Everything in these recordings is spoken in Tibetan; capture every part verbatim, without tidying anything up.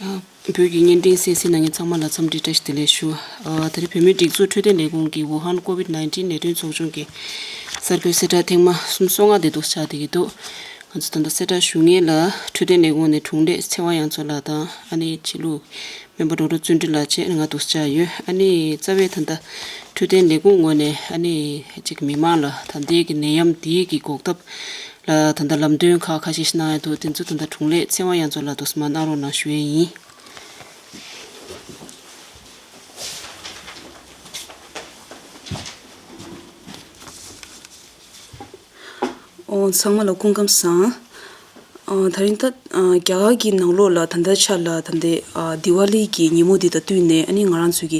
བོད་ཀྱི་བརྙན་འཕྲིན་གསན་གཟིགས་གནང་མཁན་ཚང་མ་ལ་འཚམས་འདྲི་བཀྲ་ཤིས་བདེ་ལེགས་ཞུ། ཨ། ད་རེས་བོད་མིའི་སྒྲིག་འཛུགས་འཕྲོད་བསྟེན་ལས་ཁུངས་ཀྱིས་ཝུ་ཧན་ཀོ་ཝིད་ནའིན་ཊིན་ནད་ཐོན་ཚོགས་ཆུང་གི་གསར་འགོད་གསལ་བསྒྲགས་ཐེངས་མ་སུམ་ཅུ་སོ་ལྔ་དེ་འདུག་ཆགས་བསྡད་ཀྱི་འདུག་ང་ཚོ་ད་ལྟ་གསལ་བསྒྲགས་ཞུ་མཁན་ལ་འཕྲོད་བསྟེན་ལས་ཁུངས་ནས་དྲུང་ལས་ཚེ་དབང་དབྱངས་མཚོ་ལགས་དང་། ཨ་ནི་ཕྱི་ལུགས་སྨན་པ་ཌོག་ཊར་བརྩོན་འགྲུས་ལགས་བཅས་ང་འདུག་ཆགས་ཡོད། ཨ་ནི་རྩ་བའི་ད་ལྟ་འཕྲོད་བསྟེན་ལས་ཁུངས་ངོས་ནས་ཨ་ནི་གཅིག་མི་མང་ལ་ད་ལྟའི་གི་ནད་ཡམས་འདིའི་གི་འགོག་ཐབས་ལ་ད་ལྟ་ལམ་སྟོན་ཁག་ཁ་ཤས་ཤིག་གནང་ཡ་འདུག་དེ་ཚོ་ད་ལྟ་དྲུང་ལས་ཚེ་དབང་དབྱངས་མཚོ་ལགས་དུ་མ་གནང་རོགས་གནང་ཞུ་ཡས་ཡིན། ཨོ། ཚང་མ་ལ་སྐུ་ཁམས་བཟང་། ཨ། ད་རིང་ད། ཨ། རྒྱ་གར་གྱི་ནང་ལོགས་ལ་ད་ལྟའི་ཆ་ལ་ད་ལྟའི། ཨ། དི་ཝ་ལི་གི་ཉིན་མོ་འདི་དང་བསྟུན་ནས། ཨ་ནི་ང་རང་ཚོའི་གི་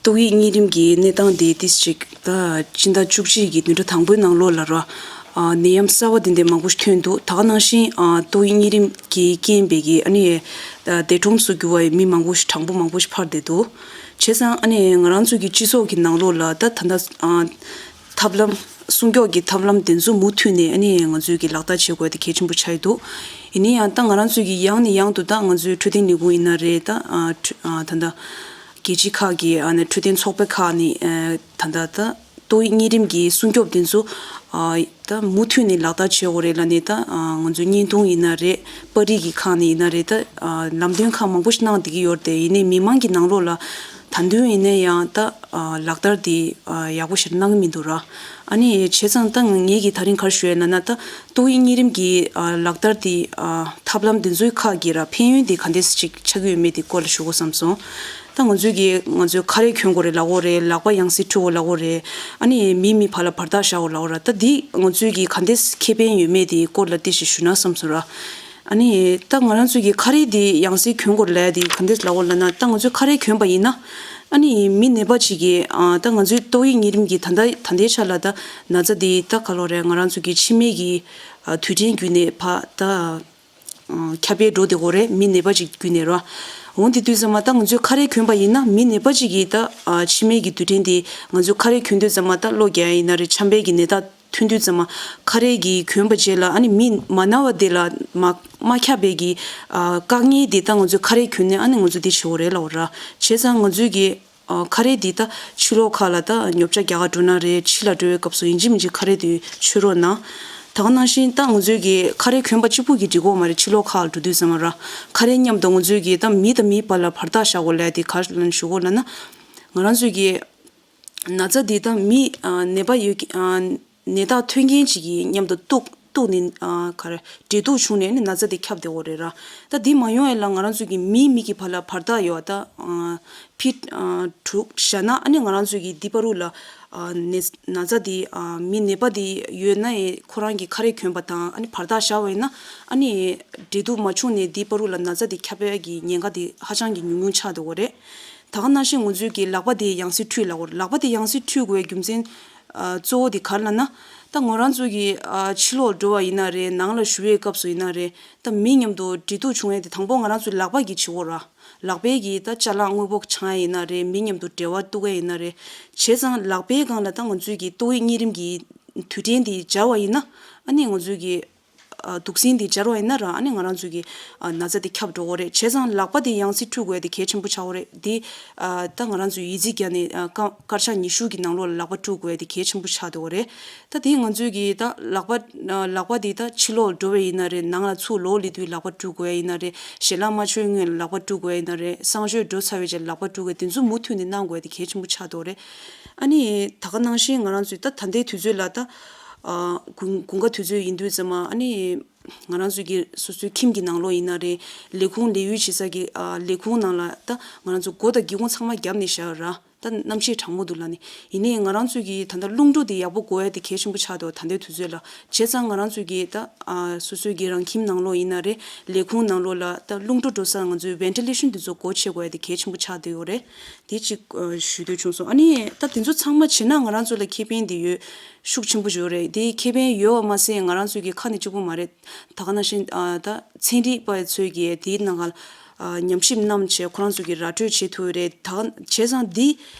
ཏོག་དབྱིབས་གཉན་རིམས་ཀྱི་གནས་སྟངས་དེ་ཏིས་ཅིག་ད་སྤྱི་ཟླ་བཅུ་གཅིག་གི་བདུན་ཕྲག་དང་པོའི་ནང་ལོགས་ལ་ར། ཨ། ནད་ཡམས་གསར་བ་དེ་འདྲ་མང་པོ་ཞིག་ཐོན་འདུག་ད་ག་ནང་བཞིན། ཨ། ཏོག་དབྱིབས་གཉན་རིམས་ཀྱི་རྐྱེན་པས་ཀྱི། ཨ་ནི་ད་འདས་གྲོངས་སུ་གྱུར་བའི་མི་མང་པོ་ཞིག་གྲངས་འབོར་མང་པོ་ཞིག་འཕར་བསྡད་འདུག་བྱས་ཙང་ཨ་ནི་ང་རང་ཚོའི་གི་སྤྱི་ཚོགས་ཀྱི་ནང་ལོགས་ལ་ད་ད་ལྟ། ཨ། ཐབས་ལམ། སྲུང་སྐྱོབ་ཀྱི་ཐབས་ལམ་དེ་ཚོ་མུ་མཐུད་ནས། ཨ་ནི་ང་ཚོས་ཀྱི་ལག་བསྟར་བྱེད་དགོས་དེ་གལ་ཆེན་པོ་ཆགས་ཀྱི་འདུག་ཡིན་ན་ཡང་ད་ང་རང་ཚོས་ཀྱི་ཡང་ནས་ཡང་དུ་ད་ང་ཚོའི་འཕྲོད་བསྟེན་ལས་ཁུངས་ཡིན་ན་རེད། ད། ཨ། འཕྲོད། ཨ། ད་ལྟ་རྒྱལ་སྤྱི་ཁག་གི། ཨ་ནི་འཕྲོད་བསྟེན་ཚོགས་པ་ཁག་ནས། ཨ། ད་ལྟ་ད་ཏོག་དབྱིབས་གཉན་རིམས་ཀྱི་སྲུང་སྐྱོབ་དེ་ཚོ། ཨ། ད་མུ་མཐུད་ནས་ལག་བསྟར་བྱེད་དགོས་རེད་ལབ་ནས། ད། ཨ། ང་ཚོའི་བརྙན་ཐུང་ཡིན་ན་རེད། པར་རིས་ཀྱི་ཁག་ནས་ཡིན་ན་རེད། ད། ཨ། ལམ་སྟོན་ཁག་མང་པོ་ཞིག་གནང་བསྡད་ཀྱི་ཡོད་རེད་དེ། ཡིན་ནའི་མི་མང་གི་ནང་ལོགས་ལ་ད་དུང་ཡིན་ན་ཡང་ད། ཨ། ལག་བསྟར་དེ། ཨ། ཡག་པོ་ཞིག་གནང་གི་མི་འདུག་ར། ཨ་ནི་བྱས་ཙང་ད་ངས་ཀྱིས་ད་རིང་ག་རེ་ཞུ་ཡ་ལབ་ན། ད་ཏོག་དབྱིབས་གཉན་རིམས་ཀྱི། ཨ། ལག་བསྟར་དེ། ཨ། ཐབས་ལམ་དེ་ཚོའི་ཁག་གི་ར་ཕན་ཡོན་དེ་ག་འདྲས་ཅིག་ཆགས་ཀྱི་ཡོད་མེད་དེ་སྐོར་ལ་ཞུ་དགོས་བསམ་སོང་། ད་ང་ཚོས་ཀྱི། ང་ཚོས་ཁ་རས་གྱོན་དགོས་རེད་ལབ་ཀྱི་ཡོད་རེད། ལག་པ་ཡང་སེ་འཁྲུད་དགོས་ལབ་ཀྱི་ཡོད་རེད། ཨ་ནི་མི་མི་བར་ལ་བར་ཐག་བཞག་དགོས་ལབ་ཀྱི་ཡོད་རེད། ད་འདི་ང་ཚོས་ཀྱི་ག་འདྲས་ཁེ་ཕན་ཡོད་མེད་དེ་སྐོར་ལ་ཏོག་ཙམ་ཞུས་ན་བསམ་སོང་ར། ཨ་ནི་ད་ང་རང་ཚོས་ཀྱི་ཁ་རས་དེ་ཡང་སེ་གྱོན་དགོས་རེད་ལབ་ཡ་དེ་ག་འདྲས་ལབ་ཀྱི་ཡོད་ལབ་ན། ད་ང་ཚོས་ཁ་རས་གྱོན་པ་ཡིན་ན། ཨ་ནི་མི་ནད་པ་ཅིག་གིས། ཨ། ད་ང་ཚོའི་ཏོག་དབྱིབས་གཉན་རིམས་ཀྱི་ད་ལྟ་ད་ལྟའི་ཆ་ལ་ད་ན་ཚ་དེ་ད་ག་ལབ་ཀྱི་ཡོད་རེད། ང་རང་ཚོ་གི་མཆིན་པའི་གི། ཨ། རྡུལ་ཕྲན་བརྒྱུད་ནས་ཕར་ད། ཨ། ཁྱབ་སྤེལ་འགྲོ་བསྡད་ཀྱི་ཡོད་རེད། མི་ནད་པ་ཅིག་བརྒྱུད་ནས་ར། འོ་དེ་དུས་ཙམ་པ་ད་ང་ཚོས་ཁ་རས་གྱོན་པ་ཡིན་ན། མི་ནད་པ་ཅིག་གིས་ད། ཨ། མཆིན་པའི་གི་རྡུལ་ཕྲན་དེ་ང་ཚོས་ཁ་རས་གྱོན་དུས་ཙམ་པ། ད་གློ་རྒྱག་ཡ་ཡིན་ན་རེད། ཆམ་པའི་གི་ནད་རྟགས་ཐོན་དུས་ཙམ་པ་ཁ་རས་གི་གྱོན་པ་བྱས་ལ། ཨ་ནི་མི་མ་ན་བ་དེ་ལ་མ་མ་ཁྱབ་པའི་གི། ཨ། བཀག་ཉར་དེ་ད་ང་ཚོས་ཁ་རས་གྱོན་ནས། ཨ་ནི་ང་ཚོས་དེ་བྱེད་དགོས་རེད་ལབ་ཀྱི་ཡོད་ར། བྱས་ཙང་ང་ཚོས་ཀྱི། ཨ། ཁ་རས་འདི་ད་ཕྱི་ལོགས་ཁག་ལ་ད་ཉོ་ཆ་རྒྱག་ག་འགྲོ་ན་རེད། ཕྱི་ལ་འགྲོ་བའི་སྐབས་སུ་ཡིན་གཅིག་མིན་གཅིག་ཁ་རས་འདི་མཆོད་རོགས་གནང་། ད་ག་ནང་བཞིན་ད་ང་ཚོས་ཀྱི་ཁ་རས་གྱོན་པ་གཅིག་པུ་གིས་འགྲིག་གི་ཡོད་མ་རེད། ཕྱི་ལོགས་ཁག་ལ་འགྲོ་དུས་ཙམ་པ་ར། ཁ་རས་མཉམ་དུ་ང་ཚོས་ཀྱི་ད་མི་དང་མིའི་བར་ལ་བར་ཐག་བཞག་དགོས་ལབ་ཡ་དེ་ག་རེ་ལབ་ན་ཞུ་དགོས་ལབ་ན། ང་རང་ཚོས་ཀྱི་ན་ཚ་འདི་ད་མི། ཨ། ནད་པ་ཡོད། ཨ། ནད་རྟགས་ཐོན་མཁན་ཅིག་གིས་མཉམ་དུ་གཏུག་གཏུག་ནས། ཨ། ག་རེ། འབྲེལ་གཏུག་བྱུང་ནས་ནི་ན་ཚ་དེ་ཁྱབ་བསྡད་ཡོད་རེད་ར། ད་འདི་མ་ཡོང་ཡ་ལ་ང་རང་ཚོ་གི་མིའི་མི་གི་བར་ལ་བར་ཐག་ཡོད། ད། ཨ། ཕི། ཨ། དྲུག་བཞག་ན། ཨ་ནི་ང་རང་ཚོ་གི་འདི་བར་དུ་ལ། ཨ། ནད། ན་ཚ་འདི། ཨ། མི་ནད་པ་འདི་ཡོད་ན་ཡང་ཁོ་རང་གིས་ཁ་རས་གྱོན་པ་དང་། ཨ་ནི་བར་ཐག་བཞག་པ་ཡིན་ན། ཨ་ནི་འབྲེལ་གཏུག་མ་བྱུང་ནས་འདི་བར་དུ་ལ་ན་ཚ་འདི་ཁྱབ་པའི་གི་ཉེན་ཁ་འདི་ཧ་ཅང་གི་ཉུང་ཉུང་ཆགས་བསྡད་ཡོད་རེད། ད་ག་ནང་བཞིན་ང་ཚོས་ཀྱི་ལག་པ་དེ་ཡང་སེ་འཁྲུད་ལབ་ཀྱི་ཡོད་རེད། ལག་པ་དེ་ཡང་སེ་འཁྲུད་དགོས་པའི་རྒྱུ་མཚན། ཨ། གཙོ་བོ་དེ་ག་རེ་ལབ་ན། ད་ང་རང་ཚོ་གི། ཨ། ཕྱི་ལོགས་འགྲོ་བ་ཡིན་ན་རེད། ནང་ལ་བཞུགས་པའི་སྐབས་སུ་ཡིན་ན་རེད། ད་མི་མཉམ་དུ་འབྲེལ་གཏུག་བྱུང་ཡ་དེ་དང་པོ་ང་རང་ཚོའི་ལག་པ་གིས་བྱེད་ཀྱི་ཡོད་རེད། ལག་པས་ཀྱིས་ད་ཅ་ལག་དངོས་པོ་འཆང་ཡ་ཡིན་ན་རེད། མི་མཉམ་དུ་འབྲེལ་བ་གཏུག་ཡ་ཡིན་ན་རེད། བྱས་ཙང་ལག་པའི་སྒང་ལ་ད་ང་ཚོས་ཀྱི་ཏོག་དབྱིབས་གཉན་རིམས་ཀྱི་དུས་དྲན་དེ་སྦྱར་བ་ཡིན་ན། ཨ་ནི་ང་ཚོས་ཀྱི། ཨ། དུག་སྲིན་དེ་སྦྱར་བ་ཡིན་ན་ར། ཨ་ནི་ང་རང་ཚོ་གི། ཨ། ན་ཚ་དེ་ཁྱབ་འགྲོ་གི་རེད། བྱས་ཙང་ལག་པ་དེ་ཡང་སེ་འཁྲུད་དགོས་ཡ་དེ་གལ་ཆེན་པོ་ཆགས་ཀྱི་རེད། དེ། ཨ། ད་ང་རང་ཚོས་ཡི་ཙི་བརྒྱབ་ནས། ཨ། སྐར། སྐར་ཆ་ཉི་ཤུ་གི་ནང་ལོགས་ལ་ལག་པ་བཀྲུ་དགོས་ཡ་དེ་གལ་ཆེན་པོ་ཆགས་བསྡད་ཡོད་རེད། ད་དེ་ང་ཚོས་ཀྱི་ད་ལག་པ། ཨ། ལག་པ་དེ་ད་ཕྱི་ལོགས་འགྲོ་བ་ཡིན་ན་རེད། ནང་ལ་ཚུར་ལོག་སླེབས་དུས་ལག་པ་བཀྲུ་དགོས་ཡ་ཡིན་ན་རེད། ཞལ་ལག་མ་མཆོད་སྔོན་ལ་ལག་པ་བཀྲུ་དགོས་ཡ་ཡིན་ན་རེད། གསང་སྤྱོད་འགྲོ་ཚར་བའི་རྗེས་ལག་པ་བཀྲུ་དགོས་ཡ་དེ་ཚོ་མུ་མཐུད་ནས་གནང་དགོས་ཡ་དེ་གལ་ཆེན་པོ་ཆགས་བསྡད་ཡོད་རེད། ཨ་ནི་ད་ག་ནང་བཞིན་ང་རང་ཚོས་ད་ད་ལྟའི་དུས་ཚོད་ལ་ད། ཨ། དགུན། དགུན་ཁ་དུས་ཚོད་ཡིན་དུས་ཙམ་པ། ཨ་ནི་ང་རང་ཚོའི་གི་སོ་སོའི་ཁྱིམ་གྱི་ནང་ལོགས་ཡིན་ན་རེད། ལས་ཁུངས་ལས་གཡོལ་བྱེད་ས་གི། ཨ། ལས་ཁུངས་ནང་ལ་ད་ང་རང་ཚོ་སྒོ་དང་སྒེའུ་ཁུང་ཚང་མ་བརྒྱབ་ནས་བཞག་ཡོད་ར། ད་གནམ་གཤིས་གྲང་མོ་འདུག་ལབ་ནས། ཡིན་ནའི་ང་རང་ཚོའི་གི་ད་ལྟ་རླུང་འགྲོ་དེ་ཡག་པོ་དགོས་ཡ་དེ་གལ་ཆེན་པོ་ཆགས་འདུག་ད་ལྟའི་དུས་ཚོད་ལ། བྱས་ཙང་ང་རང་ཚོའི་གི་ད། ཨ། སོ་སོའི་གི་རང་ཁྱིམ་ནང་ལོགས་ཡིན་ན་རེད། ལས་ཁུངས་ནང་ལོགས་ལ་ད་རླུང་འགྲོ་འགྲོ་ས་ང་ཚོའི་ཝེན་ཊི་ལེ་ཤན་དེ་ཚོ་སྒོ་ཕྱེ་དགོས་ཡ་དེ་གལ་ཆེན་པོ་ཆགས་བསྡད་ཡོད་རེད། དེ་གཅིག་ཨ། ཞུ་འདོད་བྱུང་སོང་། ཨ་ནི་ད་དེ་ཚོ་ཚང་མ་བྱས་ན་ང་རང་ཚོ་ལ་ཁེ་ཕན་དེ་ཡོད། ཤུགས་ཆེན་པོ་ཡོད་རེད། དེ་ཁེ་ཕན་ཡོད་པ་མ་ཟད་ང་རང་ཚོའི་གི་ཁ་ནས་གཅིག་པོ་མ་རེད། ད་ག་ནང་བཞིན། ཨ། ད་ཚན་རིག་པ་ཚོས་ཀྱི་དེའི་ནང་ག་ལ། ཨ། ཉམས་ཞིབ་གནང་བྱས་ཁོ་རང་ཚོས་ཀྱི་ར་སྤྲོད་བྱེད་ཐུབ་རེད། ད་བྱས་ཙང་འདི།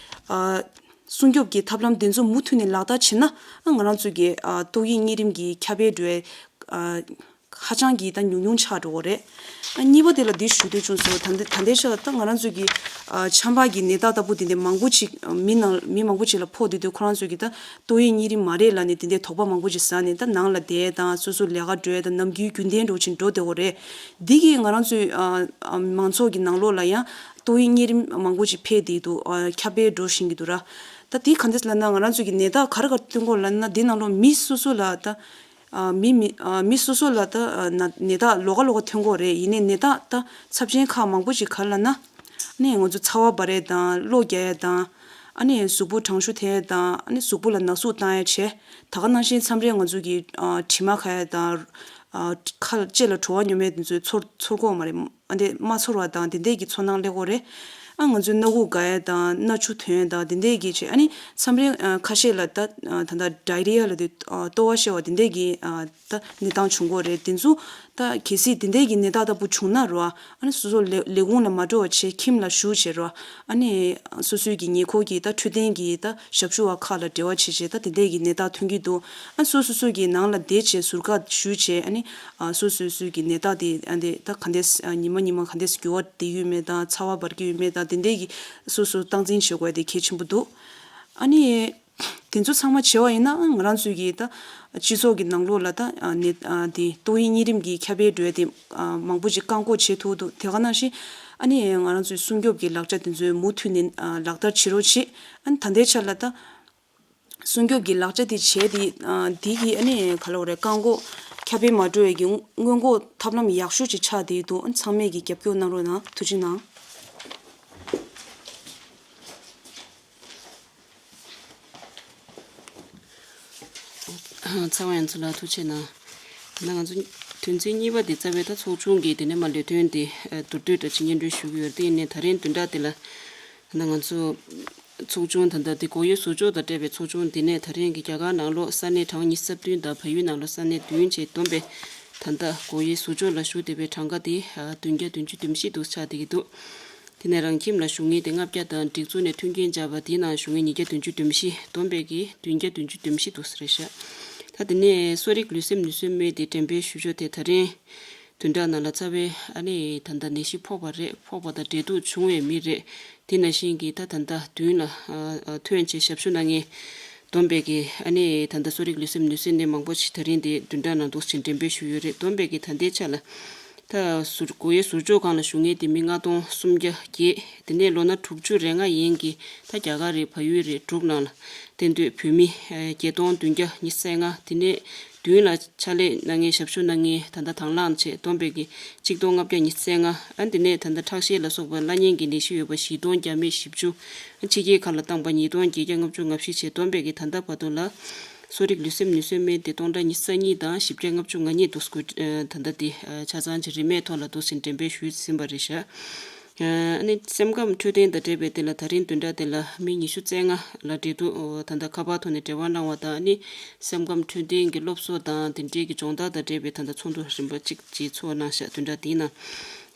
ཨ། སྲུང་སྐྱོབ་ཀྱི་ཐབས་ལམ་དེ་ཚོ་མུ་མཐུད་ནས་ལག་བསྟར་བྱས་ན། ཨ། ང་རང་ཚོའི་གི། ཨ། ཏོག་དབྱིབས་གཉན་རིམས་ཀྱི་ཁྱབ་སྤེལ་འགྲོ་བའི། ཨ། ཧ་ཅང་གི་ད་ཉུང་ཉུང་ཆགས་འགྲོ་གི་རེད། ཨ་གཉིས་པ་དེ་ལ་འདི་ཞུ་འདོད་བྱུང་སོང་། ད་ལྟ་ད་ལྟའི་ཆ་ལ་ད་ང་རང་ཚོ་གི་ཨ་ཆམ་པ་གི་ནད་རྟགས་ལྟ་བུ་དེ་འདྲ་མང་པོ་ཅིག་མི་ནང་མི་མང་པོ་ཅིག་ལ་ཕོག་བསྡད་དུས། ཁོ་རང་ཚོ་གི་ད་ཏོག་དབྱིབས་གཉན་རིམས་མ་རེད་ལབ་ནས་དེ་འདྲའི་དོགས་པ་མང་པོ་ཅིག་ཟ་ནས། ད་ནང་ལ་བསྡད་དང་སོ་སོ་ལས་ཀ་འགྲོ་ཡ་དང་ནམ་རྒྱུན་རྒྱུན་ལྡན་འགྲོ་བཞིན་འགྲོ་བསྡད་ཡོད་རེད། འདི་གིས་ང་རང་ཚོའི་ཨ་ཨ་མང་ཚོགས་ཀྱི་ནང་ལོགས་ལ་ཡང་ཏོག་དབྱིབས་གཉན་རིམས་མང་པོ་ཅིག་འཕེལ་བསྡད་འདུག་ཨ་ཁྱབ་སྤེལ་འགྲོ་བཞིན་གྱི་འདུག་ར། ད་དེ་ག་འདྲས་ལབ་ན། ང་རང་ཚོ་གི་ནད་རྟགས་ག་རེ་ག་རེ་སྟོན་གྱི་ཡོད་ལབ་ན། འདི་ནང་ལོགས་མི་སོ་སོ་ལ་ད་ཨ་མི་མི་ཨ་མི་སོ་སོ་ལ་ད་ཨ་ན་ནད་རྟགས་ལོགས་ཀ་ལོགས་ཀ་ཐོན་གྱི་ཡོད་རེད། ཡིན་ནའི་ནད་རྟགས་ད་ཚབས་ཆེན་ཁག་མང་པོ་ཅིག་ག་རེ་ལབ་ན། ཨ་ནི་ང་ཚོ་ཚ་བ་འབར་ཡས་དང་གློ་རྒྱག་ཡས་དང་། ཨ་ནི་གཟུགས་པོ་གྲང་ཤུར་ཐེབས་ཡས་དང་། ཨ་ནི་གཟུགས་པོ་ལ་ན་ཟུག་བཏང་ཡས་བྱས། ད་ག་ནང་བཞིན་མཚམས་རེ་ང་ཚོ་གི་ཨ་དྲི་མ་ཁ་ཡས་དང་། ཨ་ཁ་ལ་ལྕེ་ལ་བྲོ་བ་ཉོབ་མཁན་དེ་ཚོ་ཚོར་ཚོར་གྱི་ཡོད་མ་རེད། ཨ་འདི་མ་ཚོར་བ་དང་དེ་འདྲས་ཀྱི་ཚོར་སྣང་སླེབས་ཀྱི་ཡོད་རེད། ཨ་ང་ཚོའི་སྣ་ཁུག་འགག་ཡས་དང་སྣ་ཆུ་ཐོན་ཡས་དང་དེ་འདྲས་ཀྱི་བྱས། ཨ་ནི་མཚམས་རེ་ཨ་ཁ་ཤས་ལ་ད་ཨ་ད་ལྟ་ཌའི་རི་ཡ་ལབ་དུས་ཨ་ལྟོ་བ་བཤལ་བ་དེ་འདྲས་ཀྱི་ཨ་ད་གནས་སྟངས་བྱུང་གི་ཡོད་རེད། དེ་ཚོ་ད་གལ་སྲིད་དེ་འདྲས་ཀྱི་ནད་རྟགས་ལྟ་བུ་བྱུང་ན་རོ། ཨ་ནི་སོ་སོ་ལས་ལས་ཁུངས་ལ་མ་འགྲོ་བ་བྱས་ཁྱིམ་ལ་བཞུགས་བྱས་རོ། ཨ་ནི་སོ་སོའི་གི་ཉེ་འཁོར་གྱི་ད་འཕྲོད་བསྟེན་གྱི་ད་ཞབས་ཞུ་བ་ཁག་ལ་འབྲེལ་བ་བྱས་བྱས། ད་དེ་འདྲས་ཀྱི་ནད་རྟགས་ཐོན་གྱི་འདུག་ཨ་སོ་སོ་སོ་གི་ནང་ལ་བསྡད་བྱས་ཟུར་བཀག་ཞུས་བྱས། ཨ་ནི་ཨ་སོ་སོ་སོ་གི་ནད་རྟགས་དེ་ཨ་འདི་ད་ག་འདྲས་ཨ་ཉི་མ་ཉི་མ་ག་འདྲས་འགྱུར་བ་དེ་ཡོད་མེད་དང་། ཚ་བ་འབར་གྱི་ཡོད་མེད་དང་། དེ་འདྲས་ཀྱི་སོ་སོ་སྟངས་འཛིན་བྱེད་དགོས་དེ་གལ་ཆེན་པོ་འདུག་ཨ་ནི་དེ་ཚོ་ཚང་མ་བྱས་པ་ཡིན་ན། ང་རང་ཚོའི་གི་ད་སྤྱི་ཚོགས་ཀྱི་ནང་ལོགས་ལ་ད་ཨ་ནི་ཨ་དེ་ཏོག་དབྱིབས་གཉན་རིམས་ཀྱི་ཁྱབ་སྤེལ་འགྲོ་ཡ་དེ་ཨ་མང་པོ་ཅིག་བཀག་འགོག་བྱེད་ཐུབ་འདུག་དེ་ག་ནང་བཞིན་ཨ་ནི་ང་རང་ཚོའི་སྲུང་སྐྱོབ་ཀྱི་ལག་ཆ་དེ་ཚོ་མུ་མཐུད་ནས་ཨ་ལག་བསྟར་བྱེད་རོགས་བྱེད། ཨ་ནི་ད་ལྟའི་ཆ་ལ་ད་སྲུང་སྐྱོབ་ཀྱི་ལག་ཆ་དེ་བྱས་ཏེ་ཨ་འདི་གི་ཨ་ནི་ག་ལབ་དགོས་རེད། བཀག་འགོག་ཁྱབ་སྤེལ་མ་འགྲོ་བའི་གི་སྔོན་འགོག་ཐབས་ལམ་ཡག་ཤོས་ཅིག་ཆགས་བསྡད་འདུག་ཨ་ནི་ཚང་མས་ཀྱི་རྒྱབ་སྐྱོར་གནང་རོགས་གནང་། ཐུགས་རྗེ་གནང་། ཚང་མ་ཡང་ཚུལ་ལ་ཐུགས་ཆེ་གནང་། ད་ང་ཚོ་དོན་ཚན་གཉིས་པ་དེ་རྩ་བའི་ད་ཚོགས་ཆུང་གི་དེ་ནས་མ་ལས་དོན་དེ་མདོར་བསྡུས་འདྲ་ཅིག་སྙན་སྒྲོན་ཞུ་གི་ཡོད་རེད། དེ་ཡིན་ནའི་ད་རིང་བདུན་ཕྲག་དེ་ལ་ད་ང་ཚོ་ཚོགས་ཆུང་ད་ལྟ་དེ་སྒོ་དབྱེ་ཟུར་འཇོག་དང་འབྲེལ་བའི་ཚོགས་ཆུང་དེ་ནས་ད་རིང་གི་རྒྱ་གར་ནང་ལོགས་ས་གནས་གྲངས་ཉི་ཤུ་རྩ་བདུན་དང་བལ་ཡུལ་ནང་ལོགས་ས་གནས་བདུན་བཅས་བསྡོམས་པས་ད་ལྟ་སྒོ་དབྱེ་ཟུར་འཇོག་ལ་ཞུགས་བསྡད་པའི་གྲངས་ཀ་དེ་བདུན་བརྒྱ་བདུན་ཅུ་དོན་བཞི་འདུག་ཆགས་བསྡད་ཀྱི་འདུག་དེ་ནས་རང་ཁྱིམ་ལ་བཞུགས་མཁན་དེ་ལྔ་བརྒྱ་དང་། སྒྲིག་འཛུགས་ནས་མཐུན་རྐྱེན་སྦྱར་བ་དེའི་ནང་བཞུགས་མཁན་ཉིས་བརྒྱ་བདུན་ཅུ་དོན་བཞི། བསྡོམས་པས་ཀྱི་བདུན་བརྒྱ་བདུན་ཅུ་དོན་བཞི་འདུག་ས་རེད་ཤག་ད་དེ་ནས་གསོ་རིག་ལུས་སེམས་ནུས་གསོའི་སྨན་དེ་འགྲེམས་སྤེལ་ཞུ་ཕྱོགས་དེ་ད་རིང་བདུན་ཕྲག་ནང་ལ་རྩ་བའི་ཨ་ནི་ད་ལྟ་ནད་གཞི་ཕོག་པ་རེད། ཕོག་པ་དང་འབྲེལ་གཏུག་བྱུང་བའི་མི་རེད། དེ་ནང་བཞིན་གྱི་ད་ད་ལྟ་མདུན་ལ་ཨ་ཨ་ཐོན་བྱས་ཞབས་ཞུ་གནང་མཁན་བསྡོམས་པས་ཀྱི་ཨ་ནི་ད་ལྟ་གསོ་རིག་ལུས་སེམས་ནུས་གསོའི་སྨན་མང་པོ་ཞིག་ད་རིང་དེ་བདུན་ཕྲག་ནང་འདུག་ཅིང་འགྲེམས་སྤེལ་ཞུས་ཡོད་རེད། བསྡོམས་པས་ཀྱི་ད་ལྟའི་ཆ་ལ་ད་ཟུར་སྒོ་དབྱེ་ཟུར་འཇོག་ཁང་ལ་བཞུགས་མཁན་དེ་མི་ལྔ་སྟོང་སུམ་བརྒྱ་བརྒྱད། དེ་ནས་ལོ་ན་དྲུག་ཅུ་རེ་ལྔ་ཡན་གྱི་ད་རྒྱ་གར་རེད། བལ་ཡུལ་རེད། འབྲུག་ནང་ལ་གཏན་སྡོད་བོད་མི་ཨ་བརྒྱད་སྟོང་བདུན་བརྒྱ་ཉི་ཤུ་རྩ་ལྔ། དེ་ནས་མདུན་ལ་ཕྱག་ལས་གནང་མཁན་ཞབས་ཞུ་གནང་མཁན་ད་ལྟ་དང་བླངས་བྱས་བསྡོམས་པས་ཀྱི་གཅིག་སྟོང་ལྔ་བརྒྱ་ཉི་ཤུ་རྩ་ལྔ། ཨ་དེ་ནས་ད་ལྟ་ཁྲག་ཤེད་ལ་སོགས་པ་བླ་གཉན་གྱི་ནད་གཞི་ཡོད་པ་བཞི་སྟོང་བརྒྱ་མེད་བཞི་བཅུ། ཕྱི་རྒྱལ་ཁག་ལ་བཏང་པ་ཉིས་སྟོང་བརྒྱད་བརྒྱ་ལྔ་བཅུ་ང་བཞི་བྱས་བསྡོམས་པས་ཀྱི་ད་ལྟ་བར་དུ་ལ་གསོ་རིག་ལུས་སེམས་ནུས་གསོའི་སྨན་དེ་སྟོང་ཕྲག་ཉི་ཤུ་རྩ་གཉིས་དང་བཞི་བརྒྱ་ལྔ་བཅུ་ང་གཉིས་འདུག་སེ་ད་ལྟ་དེ་ཆ་ཚང་གི་རིན་མེད་ཐོག་ལ་འདུག་སེ་འགྲེམས་སྤེལ་ཞུས་ཟིན་པ་རེད་ཤག་ཨ་ནི་སེམས་ཁམས་འཕྲོད་བསྟེན་དང་འབྲེལ་བའི་དེ་ལ་ད་རིང་བདུན་ཕྲག་དེ་ལ་མི་ཉི་ཤུ་རྩ་ལྔ་ལ་འབྲེལ་གཏུག་ད་ལྟ་ཁ་པར་ཐོག་ནས་འབྲེལ་བ་གནང་བ་དང་། ཨ་ནི་སེམས་ཁམས་འཕྲོད་བསྟེན་གྱི་སློབ་གསོ་དང་དེ་འབྲེལ་གྱི་སྦྱོང་བརྡར་དང་འབྲེལ་བའི་ད་ལྟ་ཚོགས་འདུ་རིམ་པ་གཅིག་ཅིག་ཚོགས་གནང་ཤག་བདུན་ཕྲག་དེའི་ནང་།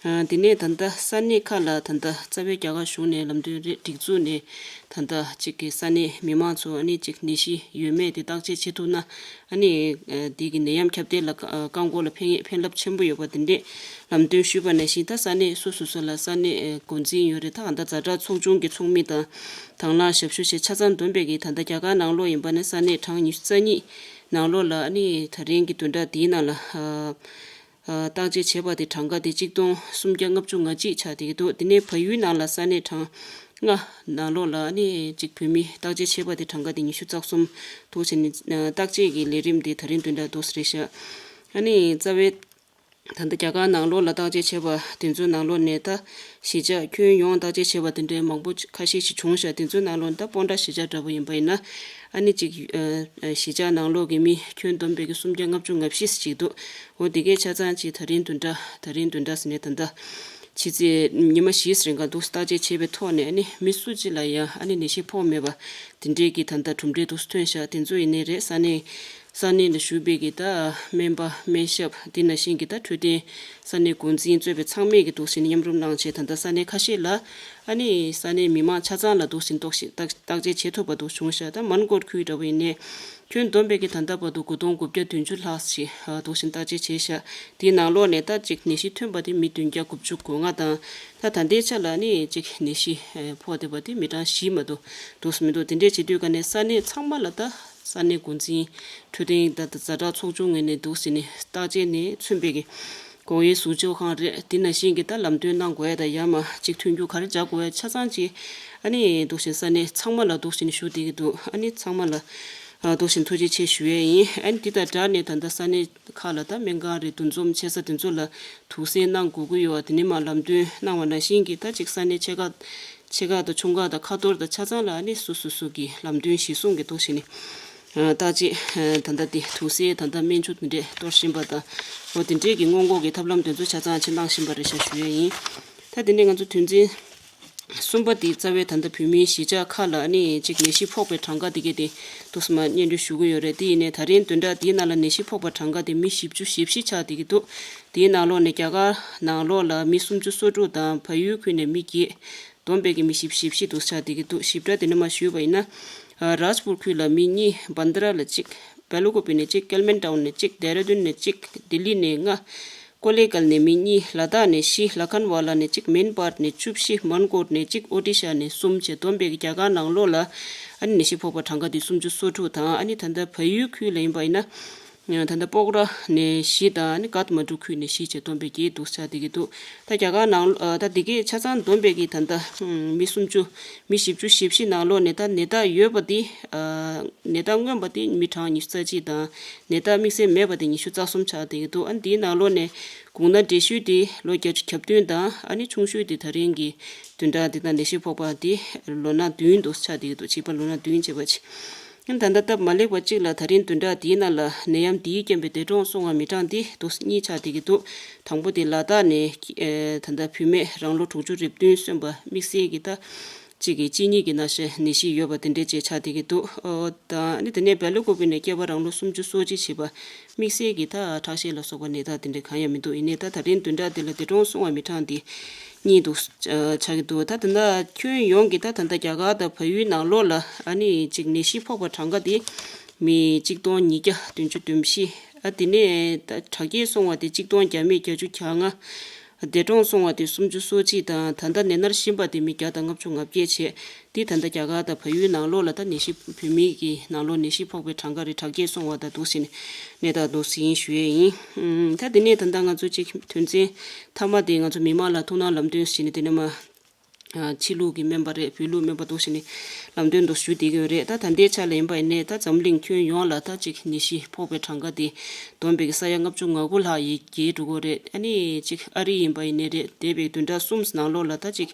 ཨ་དེ་ནས་ད་ལྟ་ས་གནས་ཁག་ལ་ད་ལྟ་རྩ་བའི་རྒྱ་གར་གཞུང་ནས་ལམ་སྟོན་རེད། སྒྲིག་འཛུགས་ནས་ད་ལྟ་གཅིག་གི་ས་གནས་མི་མང་ཚོ་ཨ་ནི་གཅིག་ནད་གཞི་ཡོད་མེད་དེ་བརྟག་དཔྱད་བྱེད་ཐུབ་ན། ཨ་ནི་ཨ་དེ་གི་ནད་ཡམས་ཁྱབ་གདལ་ལ་བཀག་འགོག་ལ་ཕན་ཕན་རླབས་ཆེན་པོ་ཡོད་པ་དེ་འདྲས་ལམ་སྟོན་ཞུས་པ་ནང་བཞིན། ད་ས་གནས་སོ་སོ་སོ་ལ་ས་གནས་ཨ་འགོ་འཛིན་ཡོད་རེད། ད་ད་ཛ་དྲག་ཚོགས་ཆུང་གི་ཚོགས་མི་དང་དང་བླངས་ཞབས་ཞུ་བྱས་ཆ་ཚང་བསྡོམས་པས་ཀྱི་ད་ལྟ་རྒྱ་གར་ནང་ལོགས་ཡིན་པ་ནི་ས་གནས་གྲངས་ཉི་ཤུ་རྩ་གཉིས་ནང་ལོགས་ལ་ཨ་ནི་ད་རིང་གི་བདུན་ཕྲག་དེའི་ནང་ལ་ཨ་བརྟག་དཔྱད་བྱས་པ་དེ་གྲངས་ཀ་དེ་གཅིག་སྟོང་སུམ་བརྒྱ་ལྔ་བཅུ་ང་གཅིག་ཆགས་བསྡད་ཀྱི་འདུག་དེ་ནས་བལ་ཡུལ་ནང་ལ་ས་གནས་གྲངས་ལྔ་ནང་ལོགས་ལ་ཨ་ནི་གཅིག་བོད་མི་བརྟག་དཔྱད་བྱས་པ་དེ་གྲངས་ཀ་དེ་ཉི་ཤུ་རྩ་གསུམ་འདུག་བྱས་ནས་བརྟག་དཔྱད་ཀྱི་ལས་རིམ་དེ་ད་རིང་བདུན་ཕྲག་འདུག་སེ་རེད་ཤག་ཨ་ནི་རྩ་བའི་ད་ལྟ་རྒྱ་གར་ནང་ལོགས་ལ་བརྟག་དཔྱད་བྱས་པ་དེ་ཚོའི་ནང་ལོགས་ནས་ད་གཞིས་ཆགས་ཁྱོན་ཡོངས་བརྟག་དཔྱད་བྱས་པ་དེ་འདྲའི་མང་པོ་ཁ་ཤས་ཤིག་བྱུང་ཤག་དེ་ཚོའི་ནང་ལོགས་ནས་ད་སྤོན་ཊ་གཞིས་ཆགས་འདྲ་པོ་ཡིན་པ་ཡིན་ན། ཨ་ནི་གཅིག་ཨ་ཨ་གཞིས་ཆགས་ནང་ལོགས་ཀྱི་མི་ཁྱོན་བསྡོམས་པས་ཀྱི་སུམ་བརྒྱ་ལྔ་བཅུ་ང་བཞི་ཞིག་འདུག་འོ་དེ་གའི་ཆ་ཚང་གཅིག་ད་རིང་བདུན་ཕྲག་ད་རིང་བདུན་ཕྲག་ཟེར་ནས་ད་ལྟ་ཕྱི་ཚེས་ཉི་མ་བཞི་ཙམ་རིང་ག་འདུག་བརྟག་དཔྱད་བྱས་པའི་ཐོག་ནས། ཨ་ནི་མི་སུ་གཅིག་ལ་ཡང་ཨ་ནི་ནད་གཞི་ཕོག་མེད་པ་དེ་འདྲའི་གི་ད་ལྟ་གྲུབ་འབྲས་འདུག་སེ་ཐོན་ཤག་དེ་ཚོ་ཡིན་ནའི་རེད། ས་གནས་ས་གནས་ལ་བཞུགས་པའི་གི་ད་སྨན་པ་སྨན་ཞབས་དེ་ནང་བཞིན་གྱི་ད་འཕྲོད་བསྟེན་ས་གནས་འགོ་འཛིན་གཙོས་པའི་ཚང་མས་ཀྱི་འདུག་སེ་མཉམ་རུབ་གནང་བྱས། ད་ལྟ་ས་གནས་ཁ་ཤས་ལ་ཨ་ནི་ས་གནས་མི་མང་ཆ་ཚང་ལ་འདུག་སེ་རྟོག་ཞིབ་བརྟག་བརྟག་དཔྱད་བྱེད་ཐུབ་པ་འདུག་བྱུང་ཤག་ད་མན་གོར་ཁུལ་འདྲ་པོ་ཡིན་ནའི་ ཁྱོན་བསྡོམས་པའི་གི་ད་ལྟ་བར་དུ་དགུ་སྟོང་དགུ་བརྒྱ་བདུན་ཅུ་ལྷག་ཞིག་ཨ་འདུག་བཞིན་བརྟག་དཔྱད་བྱས་ཤག་དེའི་ནང་ལོགས་ནས་ད་ཅིག་ནད་གཞི་ཐོན་པ་དེ་མི་བདུན་བརྒྱ་དགུ་བཅུ་གོ་ལྔ་དང་། ད་ད་ལྟའི་ཆ་ལ་ནི་ཅིག་ནད་གཞི་ཨ་ཕོག་བསྡད་པ་དེ་མི་གྲངས་བཞི་མ་གཏོགས་འདུག་སེ་མི་འདུག་དེ་འདྲས་བྱེད་དུས་ཀ་ནས་ས་གནས་ཚང་མ་ལ་ད་ས་གནས་འགོ་འཛིན་འཕྲོད་བསྟེན་ད་ད་ཛ་དྲག་ཚོགས་ཆུང་ངོས་ནས་འདུག་སེ་ནི་བརྟག་དཔྱད་ནས་མཚོན་པའི་གི་ཁོང་ཡོད་ཟུར་ཆོག་ཁང་རེད། དེ་ནང་བཞིན་གྱི་ད་ལམ་སྟོན་གནང་དགོས་ཡ་དང་ཡར་མར་ཅིག་མཐུན་འགྱུར་ག་རེ་བྱ་དགོས་ཡ་ཆ་ཚང་ཅིག་ཨ་ནི་འདུག་བཞིན་ས་གནས་ཚང་མ་ལ་འདུག་བཞིན་ཞུ་བསྡད་ཀྱི་འདུག་ཨ་ནི་ཚང་མ་ལ་ཨ་འདུག་བཞིན་ཐུགས་རྗེ་ཆེ་ཞུ་ཡས་ཡིན། ཨ་ནི་དེ་དང་སྦྲགས་ནས་ད་ལྟ་ས་གནས་ཁག་ལ་ད་སྨན་ཁང་རེད། འདུ་འཛོམས་བྱེད་ས་དེ་ཚོ་ལ་དུག་སེལ་གནང་དགོས་ཀྱི་ཡོད་པ་དེ་ནས་མར་ལམ་སྟོན་གནང་བ་ནང་བཞིན་གྱི་ད་ཅིག་ས་གནས་ཆེ་ཁག་ཆེ་ཁག་དང་ཆུང་ཁག་དང་ཁ་ཐོར་དང་ཆ་ཚང་ལ་ཨ་ནི་སོ་སོ་སོ་གི་ལམ་སྟོན་གཞིར་བཟུང་གི་འདུག་བཞིན་ནི། ཨ་བརྟག་དཔྱད་ཨ་ད་ལྟ་དེ་དུག་སེལ་ད་ལྟ་སྨན་བཅོས་དེ་འདྲས་གཏོར་བཞིན་པ་དང་། འོ་དེ་འདྲས་ཀྱི་སྔོན་འགོག་གི་ཐབས་ལམ་དེ་ཚོ་ཆ་ཚང་ཅིག་གནང་བཞིན་པ་རེད་ཤག་ཞུ་ཡས་ཡིན། ད་དེ་ནས་ང་ཚོ་དོན་ཚན་གསུམ་པ་དེ་རྩ་བའི་ད་ལྟ་བོད་མིའི་གཞིས་ཆགས་ཁག་ལ་ཨ་ནི་ཅིག་ནད་གཞི་ཕོག་པའི་གྲངས་ཀ་དེ་གས་དེ་འདུག་སེ་མར་སྙན་སྒྲོན་ཞུ་གི་ཡོད་རེད། དེ་ཡིན་ནའི་ད་རིང་བདུན་ཕྲག་དེའི་ནང་ལ་ནད་གཞི་ཕོག་པ་གྲངས་ཀ་དེ་མི་བཞི་བཅུ་ཞེ་བཞི་ཆགས་བསྡད་ཀྱི་འདུག་དེའི་ནང་ལོགས་ནས་རྒྱ་གར་ནང་ལོགས་ལ་མི་སུམ་ཅུ་སོ་དྲུག་དང་། བལ་ཡུལ་ཁུལ་ནས་མི་བརྒྱད། བསྡོམས་པས་ཀྱི་མི་བཞི་བཅུ་ཞེ་བཞི་འདུག་ཆགས་བསྡད་ཀྱི་འདུག་ཞིབ་ཕྲ་དེ་ནས་མར་ཞུས་པ་ཡིན་ན། ཨ་རཱཇ་པུར་ཁུལ་ལ་མི་གཉིས། བན་དྷ་ར་ལ་གཅིག་བེ་ལུ་ཀོ་པི་ནས་གཅིག་ཀལ་མན་ཊའུན་ནས་གཅིག་ལྡེ་ར་ལྡུན་ནས་གཅིག་ལྡི་ལི་ནས་ལྔ། ཀོ་ལེ་གལ་ནས་མི་གཉིས། ལ་དྭགས་ནས་བཞི། ལ་ཁན་ཝ་ལ་ནས་གཅིག་མིན་པར་ནས་བཅུ་བཞི། མན་ཀོར་ནས་གཅིག་ཨོ་ཏི་ཤ་ནས་གསུམ་བཅས་བསྡོམས་པས་ཀྱི་རྒྱ་གར་ནང་ལོགས་ལ་ཨ་ནི་ནད་གཞི་ཕོག་པ་གྲངས་ཀ་དེ་སུམ་ཅུ་སོ་དྲུག་དང་། ཨ་ནི་ད་ལྟ་བལ་ཡུལ་ཁུལ་ལ་ཡིན་པ་ཡིན་ན། ད་ལྟ་སྤོག་ར་ནས་བཞི་དང་ནི་ཀཐ་མན་ཌུ་ཁུལ་ནས་བཞི་བཅས་བསྡོམས་པས་བརྒྱད་འདུག་ཆགས་བསྡད་ཀྱི་འདུག་ད་རྒྱ་གར་ནང་ད་འདི་གས་ཆ་ཚང་བསྡོམས་པས་ཀྱི་ད་ལྟ་མི་སུམ་ཅུ་མི་བཞི་བཅུ་ཞེ་བཞི་ནང་ལོགས་ནད་རྟགས་ནད་རྟགས་ཡོད་པ་དེ་ནད་རྟགས་མངོན་པ་དེ་མི་གྲངས་ཉི་ཤུ་རྩ་གཅིག་དང་། ནད་རྟགས་དམིགས་བསལ་མེད་པ་དེ་ཉི་ཤུ་རྩ་གསུམ་ཆགས་བསྡད་ཀྱི་འདུག་ཨ་འདིའི་ནང་ལོགས་ནས་དགུང་ན་བགྲེས་ཤོས་དེ་ལོ་བརྒྱད་ཅུ་གྱ་བདུན་དང་། ཨ་ནི་ཆུང་ཤོས་དེ་ད་རིང་གི་བདུན་ཕྲག་འདི་དང་ནད་གཞི་ཕོག་པ་དེ་ལོ་ན་བདུན་དུ་ཆགས་བསྡད་ཀྱི་འདུག་བྱིས་པ་ལོ་ན་བདུན་བྱས་པ་ཅིག་ད་ལྟ་སྟབས་མ་ལེགས་པ་གཅིག་ལ་ད་རིང་བདུན་ཕྲག་འདིའི་ནང་ལ་ནད་ཡམས་འདིའི་རྐྱེན་པས་འདས་གྲོངས་སོང་བ་མི་གྲངས་འདི་འདུག་གཉིས་ཆགས་བསྡད་ཀྱི་འདུག་དང་པོ་དེ་ལ་དྭགས་ནས་ཨེ་ད་ལྟ་བུད་མེད་རང་ལོ་དྲུག་ཅུ་རེ་བདུན་སོན་པ་དམིགས་བསལ་གྱི་ད་གཅིག་གི་གཅིན་སྙི་གི་ན་ཚ་ནད་གཞི་ཡོད་པ་དེ་འདྲས་བཅས་ཆགས་བསྡད་ཀྱི་འདུག་ཨོ་ད་ནི་དེ་ནས་བལ་ལུ་ཀོ་པི་ནས་སྐྱེས་པ་རང་ལོ་སུམ་ཅུ་སོ་གཅིག་བྱས་པ་དམིགས་བསལ་གྱི་ད་ཁྲག་ཤེད་ལ་སོགས་པ་ནད་རྟགས་དེ་འདྲས་གང་ཡང་མི་འདུག་ཡིན་ནའི་ད་ད་རིང་བདུན་ཕྲག་འདི་ལ་འདས་གྲོངས་སོང་བ་མི་གྲངས་འདི་གཉིས་འདུག་ཆགས་ཀྱི་འདུག་ད་ད་ལྟ་ཁྱོན་ཡོངས་ཀྱི་ད་ད་ལྟ་རྒྱ་གར་དང་བལ་ཡུལ་ནང་ལོགས་ལ་ཨ་ནི་གཅིག་ནད་གཞི་ཕོག་པ་གྲངས་ཀ་དེ་མི་གཅིག་སྟོང་ཉིས་བརྒྱ་བདུན་ཅུ་དོན་བཞི། ཨ་དེ་ནས་ད་དྲག་སྐྱེད་སོང་བ་དེ་གཅིག་སྟོང་བརྒྱ་མེད་བརྒྱད་ཅུ་གྱ་ལྔ། འདས་གྲོངས་སོང་བ་དེ་སུམ་ཅུ་སོ་གཅིག་དང་། ད་ལྟ་ནད་མནར་བཞིན་པ་དེ་མི་བརྒྱ་དང་ལྔ་བཅུ་ང་བརྒྱད་བྱས། དེ་ད་ལྟ་རྒྱ་གར་དང་བལ་ཡུལ་ནང་ལོགས་ལ་ད་ནད་གཞི་བོད་མི་གི་ནང་ལོགས་ནད་གཞི་ཕོག་པའི་གྲངས་ཀ་རེད། དྲག་སྐྱེད་སོང་བ་དང་འདུག་ཟིན་གནས་སྟངས་འདུག་ཟིན་ཞུ་ཡས་ཡིན། ཨུམ། ད་དེ་ནས་ད་ལྟ་ང་ཚོ་གཅིག་དོན་ཚན་མཐའ་མ་དེ་ང་ཚོ་མི་མང་ལ་ཐུགས་སྣང་ལམ་སྟོན་ཟིན་ནས་དེ་ནས་མ། ཕྱི་ལུགས་ཀྱི་སྨན་པ་རེད། བོད་ལུགས་སྨན་པ་འདུག་ཟིན་ནས་ལམ་སྟོན་དུ་ཞུ་བསྡད་ཀྱི་ཡོད་རེད། ད་ད་ལྟའི་ཆ་ལ་ཡིན་པ་ཡིན་ནའི་ད་འཛམ་གླིང་ཁྱོན་ཡོངས་ལ་ད་གཅིག་ནད་གཞི་ཕོག་པའི་གྲངས་ཀ་དེ་བསྡོམས་པའི་ས་ཡ་ལྔ་བཅུ་ང་དགུ་ལྷག་ཡི་བརྒལ་འགྲོ་གི་རེད། ཨ་ནི་གཅིག་ཨ་རི་ཡིན་པ་ཡིན་ནའི་རེད། འདས་པའི་བདུན་ཕྲག་གསུམ་ནང་ལོགས་ལ་ད་གཅིག་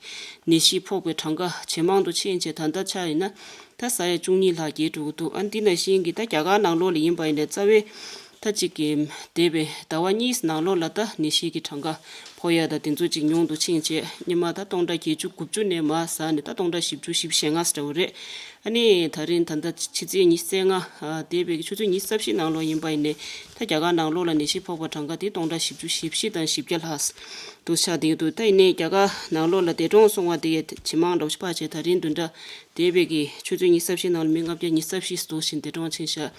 ནད་གཞི་ཕོག་པའི་གྲངས་ཀ་ཇེ་མང་དུ་ཕྱིན་བྱས་ད་ལྟ་ཆ་ཡིན་ན་ད་ས་ཡ་བཅུ་གཉིས་ལྷག་བརྒལ་འགྲོ་གི་འདུག་ཨ་འདི་ནང་བཞིན་གྱི་ད་རྒྱ་གར་ནང་ལོགས་ལ་ཡིན་པ་ཡིན་ནའི་རྩ་བའི་ད་གཅིག་གི་འདས་པའི་ཟླ་བ་གཉིས་ནང་ལོགས་ལ་ད་ནད་གཞི་གི་གྲངས་ཀ་ཕོག་ཡ་ད་དེ་ཚོ་གཅིག་ཉུང་དུ་ཕྱིན་བྱས་སྔོན་མ་ད་སྟོང་ཕྲག་བརྒྱད་ཅུ་དགུ་བཅུ་ནས་མར་ཟགས་ནས་ད་སྟོང་ཕྲག་བཞི་བཅུ་ཞེ་ལྔ་ཙམ་འདྲ་བོ་རེད། ཨ་ནི་ད་རིང་ད་ལྟ་ཕྱི་ཚེས་ཉི་ཤུ་རྩ་ལྔ་ཨ་འདས་པའི་ཆུ་ཚོད་ཉི་ཤུ་རྩ་བཞི་ནང་ལོགས་ཡིན་པ་ཡིན་ནའི་ད་རྒྱ་གར་ནང་ལོགས་ལ་ནད་གཞི་ཕོག་པ་གྲངས་ཀ་དེ་སྟོང་ཕྲག་བཞི་བཅུ་ཞེ་བཞི་དང་བཞི་བརྒྱ་ལྷག་འདུག་ཆགས་བསྡད་འདུག་ད་ཡིན་ནའི་རྒྱ་གར་ནང་ལོགས་ལ་འདས་གྲོངས་སོང་བ་དེ་ཇེ་མང་འདྲ་བོ་ཞིག་ཕར་བྱས། ད་རིང་བདུན་ཕྲག་འདས་པའི་གི་ཆུ་ཚོད་ཉི་ཤུ་རྩ་བཞི་ནང་ལ་མི་ལྔ་བརྒྱ་ཉི་ཤུ་རྩ་བཞི་འདུག་ཟིན་འདས་གྲོངས་ཕྱིན་ཤག་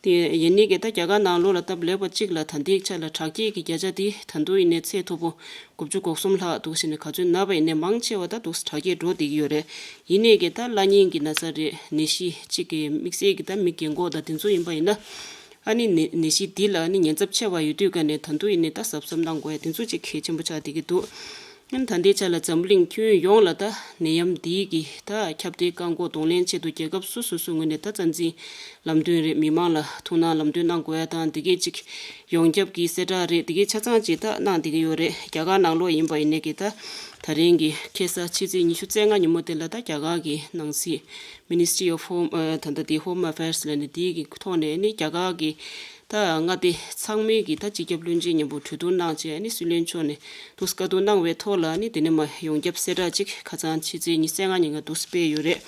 དེ་ཡིན་ནའི་གི་ད་རྒྱ་གར་ནང་ལོགས་ལ་སྟབས་ལེགས་པ་གཅིག་ལ་ད་ལྟའི་ཆ་ལ་དྲག་སྐྱེད་ཀྱི་བརྒྱ་ཆ་དེ་ད་དུང་ཡིན་ནའི་ཚད་མཐོ་པོ་དགུ་བཅུ་གོ་གསུམ་ལྷག་འདུག་ཟིན་ནས་ག་ཚོད་ན་བ་ཡིན་ནའི་མང་ཆེ་བ་ད་འདུག་དྲག་སྐྱེད་འགྲོ་བསྡད་ཀྱི་ཡོད་རེད། ཡིན་ནའི་གི་ད་བླ་གཉན་གྱི་ན་ཚ་རེད། ནད་གཞི་གཅིག་གི་དམིགས་བསལ་གྱི་ད་མི་རྒན་གོག་དང་དེ་ཚོ་ཡིན་པ་ཡིན་ན། ཨ་ནི་ནད་ནད་གཞི་འདི་ལ་ཨ་ནི་ཉེན་ཚབས་ཆེ་བ་ཡོད་དུས་ཀ་ནས་ད་དུང་ཡིན་ནའི་ད་གཟབ་གཟབ་གནང་དགོས་ཡ་དེ་ཚོ་གཅིག་གལ་ཆེན་པོ་ཆགས་བསྡད་ཀྱི་འདུག་ཨ་ནི་ད་ལྟའི་ཆ་ལ་འཛམ་གླིང་ཁྱོན་ཡོངས་ལ་ད་ནད་ཡམས་འདིའི་གི་ད་ཁྱབ་གདལ་བཀག་འགོག་གདོང་ལེན་ཆེད་དུ་རྒྱལ་ཁབ་སོ་སོ་སོའི་ངོས་ནས་ད་རྩ་འཛིན་ལམ་སྟོན་རེད། མི་མང་ལ་ཐུགས་སྣང་ལམ་སྟོན་གནང་དགོས་ཡ་དང་། དེ་གའི་གཅིག་ཡོངས་ཁྱབ་ཀྱི་གསལ་བསྒྲགས་རེད། དེ་གའི་ཆ་ཚང་གཅིག་ད་གནང་བསྡད་ཀྱི་ཡོད་རེད། རྒྱ་གར་ནང་ལོགས་ཡིན་པ་ཡིན་ནའི་གི་ད་ད་རིང་གི་ཁ་སང་ཕྱི་ཚེས་ཉི་ཤུ་རྩ་ལྔ་ཉིན་མོ་དེ་ལ་ད་རྒྱ་གར་གི་ནང་སྲིད་Ministry of Home ཨ་ད་ལྟ་དེ་Home Affairs ལབ་ནས་དེའི་གི་ཐོག་ནས་ནི་རྒྱ་གར་གི་ད་མངའ་སྡེ་ཚང་མའི་གི་ད་སྤྱི་ཁྱབ་བློན་ཆེན་མཉམ་པོ་གྲོས་བསྡུར་གནང་བྱས་ནི་སྲིད་བློན་མཆོག་ནས་དུ་བཀའ་བསྡུར་གནང་བའི་ཐོག་ལ་ནི་དེ་ནས་མར་ཡོངས་ཁྱབ་གསལ་བསྒྲགས་ཅིག་ཁ་སང་ཕྱི་ཚེས་ཉི་ཤུ་རྩ་ལྔ་ཉིན་ང་དུ་སྤེལ་ཡོད་རེད།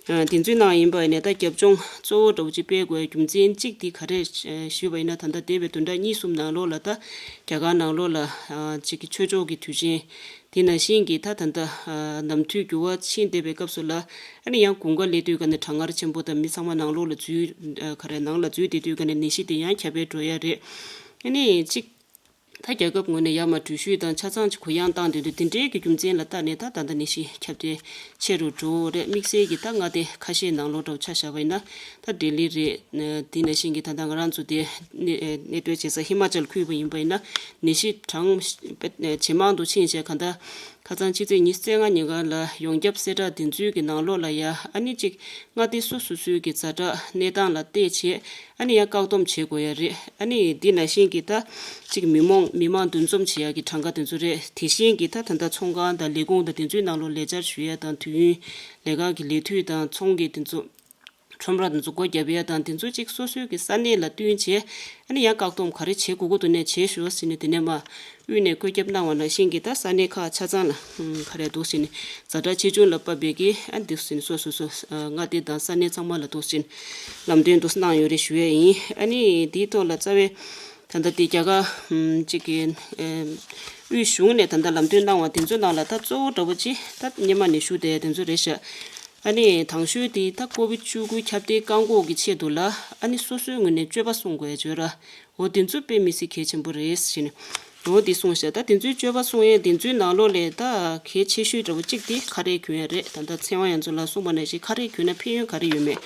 ཨ་དེ་ཚོའི་ནང་ཡིན་པ་ཡིན་ན་ད་རྒྱབ་ལྗོངས་གཙོ་བོ་འདྲ་བོ་ཅིག་སྤེལ་དགོས་རྒྱུ་མཚན་གཅིག་དེ་ག་རེ་ཞུས་པ་ཡིན་ན། ད་ལྟ་འདས་པའི་བདུན་ཕྲག་གཉིས་གསུམ་ནང་ལོགས་ལ་ད་རྒྱ་གར་ནང་ལོགས་ལ་ཨ་ཅིག་གི་ཆོས་ཕྱོགས་ཀྱི་དུས་ཆེན་ དེ་ནང་བཞིན་གྱི་ད་ད་ལྟ་ནམ་དུས་འགྱུར་བ་ཕྱིན་བསྡད་པའི་སྐབས་སུ་ལ་ཨ་ནི་ཡང་དགུན་ཁ་སླེབས་དུས་ཀ་ནས་གྲང་ངར་ཆེན་པོ་དང་མི་ཚང་མ་ནང་ལོགས་ལ་འཛུལ་ག་རེ་ནང་ལ་འཛུལ་བསྡད་དུས་ཀ་ནས་ནད་གཞི་དེ་ཡང་ཁྱབ་སྤེལ་འགྲོ་ཡ་རེད། ཨ་ནི་གཅིག་ད་རྒྱལ་ཁབ་ངོས་ནས་ཡར་མར་འགྲུལ་བཞུད་དང་ཆ་ཚང་གི་གུ་ཡངས་བཏང་བསྡད་དུས་དེ་འདྲའི་གི་རྒྱུ་མཚན་ལ་བལྟས་ནས་ད་ད་ལྟ་ནད་གཞི་ཁྱབ་གདལ་ཆེ་རུ་འགྲོ་རེད། དམིགས་བསལ་གྱི་ད་མངའ་སྡེ་ཁ་ཤས་ནང་ལོགས་འདྲ་བོ་ཆ་བཞག་པ་ཡིན་ན་ད་ལྡི་ལི་རེད། དེ་ནང་བཞིན་གྱི་ད་ལྟ་ང་རང་ཚོ་དེ་གནས་གནས་སྡོད་བྱེད་ས་ཧི་མ་ཅལ་ཁུལ་བ་ཡིན་པ་ཡིན་ན་ནད་གཞི་གྲངས་ཇེ་མང་དུ་ཕྱིན་བྱས་གང་ལྟར་ཁ་སང་ཕྱི་ཚེས་ཉི་ཤུ་རྩ་ལྔ་ཉིན་གང་ལ་ཡོངས་ཁྱབ་གསལ་བསྒྲགས་དེ་ཚོའི་གི་ནང་ལོགས་ལ་ཡ་ཨ་ནི་གཅིག་མངའ་སྡེ་སོ་སོ་སོའི་གི་ཛ་དྲག་གནས་སྟངས་ལ་བལྟས་བྱས་ཨ་ནི་ཡང་བཀག་སྡོམ་བྱེད་དགོས་ཡ་རེད། ཨ་ནི་འདི་ནང་བཞིན་གྱི་ད་གཅིག་མི་མང་མི་མང་འདུ་འཛོམས་བྱེད་ཡ་གི་གྲངས་ཀ་དེ་ཚོ་རེད། དེ་བཞིན་གྱི་ད་ད་ལྟ་ཚོང་ཁང་དང་ལས་ཁུངས་དང་དེ་ཚོའི་ནང་ལོགས་ལས་བཅར་ཞུ་ཡ་དང་དུས་ཡུན་ལས་ཀ་གི་ལས་དུས་དང་ཚོང་གི་དེ་ཚོ་ཁྲོམ་ར་དེ་ཚོ་སྒོ་བརྒྱབ་ཡ་དང་དེ་ཚོ་གཅིག་སོ་སོའི་གི་ས་གནས་ལ་བསྟུན་བྱས་ཨ་ནི་ཡང་བཀག་སྡོམ་ག་རེ་བྱེད་དགོས་ཀྱི་འདུག་ནས་བྱེད་ཤོག་ཟེར་ནས་དེ་ནས་མ་དབུས་ནས་བཀོད་ཁྱབ་གནང་བ་ནང་བཞིན་གྱི་ད་ས་གནས་ཁག་ཆ་ཚང་ལ་ཨུམ་ག་རེ་འདུག་ཟེར་ནས་ཛ་དྲག་ཆེ་ཆུང་ལ་དཔག་པའི་གི་ཨ་འདུག་ཟེར་ནས་སོ་སོ་སོ་ཨ་མངའ་སྡེ་དང་ས་གནས་ཚང་མ་ལ་འདུག་ཟེར་ནས་ལམ་སྟོན་འདུག་གནང་ཡོད་རེད་ཞུ་ཡས་ཡིན། ཨ་ནི་དེའི་ཐོག་ལ་རྩ་བའི་ད་ལྟ་དེ་རྒྱ་གར་ཨུམ་གཅིག་གི་ཨེམ་དབུས་གཞུང་ནས་ད་ལྟ་ལམ་སྟོན་གནང་བ་དེ་ཚོའི་ནང་ལ་ད་གཙོ་བོ་འདྲ་བོ་ཅིག་ད་སྔོན་མ་ནས་ཞུ་བསྡད་དེ་ཚོ་རེད་ཤག་ཨ་ནི་དང་ཤོས་དེ་ད་ཀོ་བིད་བཅུ་དགུ་ཁྱབ་གདལ་བཀག་འགོག་གི་ཆེད་དུ་ལ་ཨ་ནི་སོ་སོའི་ངོས་ནས་སྤྱོད་པ་སྲུང་དགོས་ཡ་བརྗོད་ར། འོ་དེ་ཚོ་དཔེ་མི་སྲིད་གལ་ཆེན་པོ་རེད་ཟེར་ནས། འོ་དེ་གསུངས་ཤག་ད་དེ་ཚོའི་སྤྱོད་པ་སྲུང་ཡས་དེ་ཚོའི་ནང་ལོགས་ལས་ད་གལ་ཆེ་ཤོས་འདྲ་བོ་གཅིག་དེ་ཁ་རས་གྱོན་ཡ་རེད། ད་ལྟ་ཚེ་དབང་རྒྱ་མཚོ་ལགས་གསུངས་པ་ནང་བཞིན་ཁ་རས་གྱོན་ན་ཕན་ཡོན་ག་རེ་ཡོད་མེད།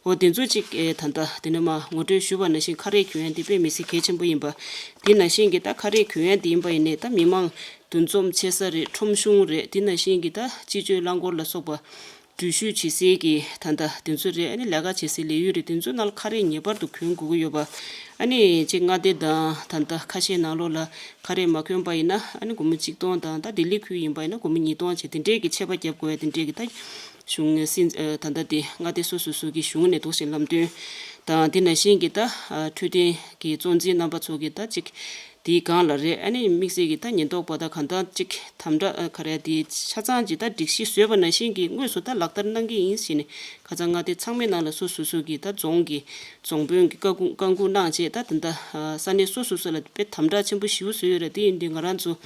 འོ་དེ་ཚོ་གཅིག་ཨེ་ད་ལྟ་དེ་ནས་མ་ངོ་སྤྲོད་ཞུས་པ་ནང་བཞིན་ཁ་རས་གྱོན་ཡ་དེ་དཔེ་མི་སྲིད་གལ་ཆེན་པོ་ཡིན་པ། དེ་ནང་བཞིན་གྱི་ད་ཁ་རས་གྱོན་ཡ་དེ་ཡིན་པ་ཡིན་ནས་ད་མི་མང་འདུ་འཛོམས་བྱེད་ས་རེད། ཁྲོམ་གཞུང་རེད། དེ་ནང་བཞིན་གྱི་ད་སྤྱི་སྤྱོད་རླངས་འཁོར་ལ་སོགས་པ། འགྲུལ་བཞུད་བྱེད་སའི་གི་ད་ལྟ་དེ་ཚོ་རེད། ཨ་ནི་ལས་ཀ་བྱེད་སའི་ལས་ཡུལ་རེད། དེ་ཚོའི་ནང་ལ་ཁ་རས་ངེས་པར་དུ་གྱོན་དགོས་ཀྱི་ཡོད་པ། ཨ་ནི་གཅིག་མངའ་སྡེ་དང་ད་ལྟ་ཁ་ཤས་ནང་ལོགས་ལ་ཁ་རས་མ་གྱོན་པ་ཡིན་ན་ཨ་ནི་སྒོར་མོ་གཅིག་སྟོང་དང་ད་ལྡི་ལི་ཁུལ་ཡིན་པ་ཡིན་ན་སྒོར་མོ་ཉིས་སྟོང་བྱས་དེ་འདྲས་ཀྱི་ཆད་པ་བརྒྱབ་དགོས་ཡ་དེ་འདྲས་ཀྱི་ད་གཞུང་སྲིད་ད་ལྟ་དེ་མངའ་སྡེ་སོ་སོ་སོ་གི་གཞུང་ནས་འདུག་སེ་ལམ་སྟོན་དང་དེ་ནང་བཞིན་གྱི་ད་འཕྲོད་བསྟེན་གྱི་གཙོ་འཛིན་རྣམ་པ་ཚོ་གི་ད་གཅིག་དེའི་སྒང་ལ་རེད། ཨ་ནི་དམིགས་བསལ་གྱི་ད་ཉེན་རྟོག་པ་དང་གང་ལྟར་གཅིག་དམ་དྲག་ཨ་ག་རེ་དེ་ཆ་ཚང་གཅིག་ད་སྒྲིག་གཞི་བཟོས་པ་ནང་བཞིན་གྱི་དངོས་སུ་ད་ལག་བསྟར་གནང་གི་ཡིན་ཟེར་ནས་ཁ་སང་མངའ་སྡེ་ཚང་མའི་ནང་ལ་སོ་སོ་སོ་གི་ད་རྫོང་གི་རྫོང་དཔོན་གྱི་བཀའ་བཀའ་འགུག་གནང་བྱས་ད་དེ་འདྲ་ས་གནས་སོ་སོ་སོ་ལ་དཔེ་དམ་དྲག་ཆེན་པོ་ཞེ་པོ་བཟོས་ཡོད་རེད། དེ་ཡིན་དུས་ང་རང་ཚོ་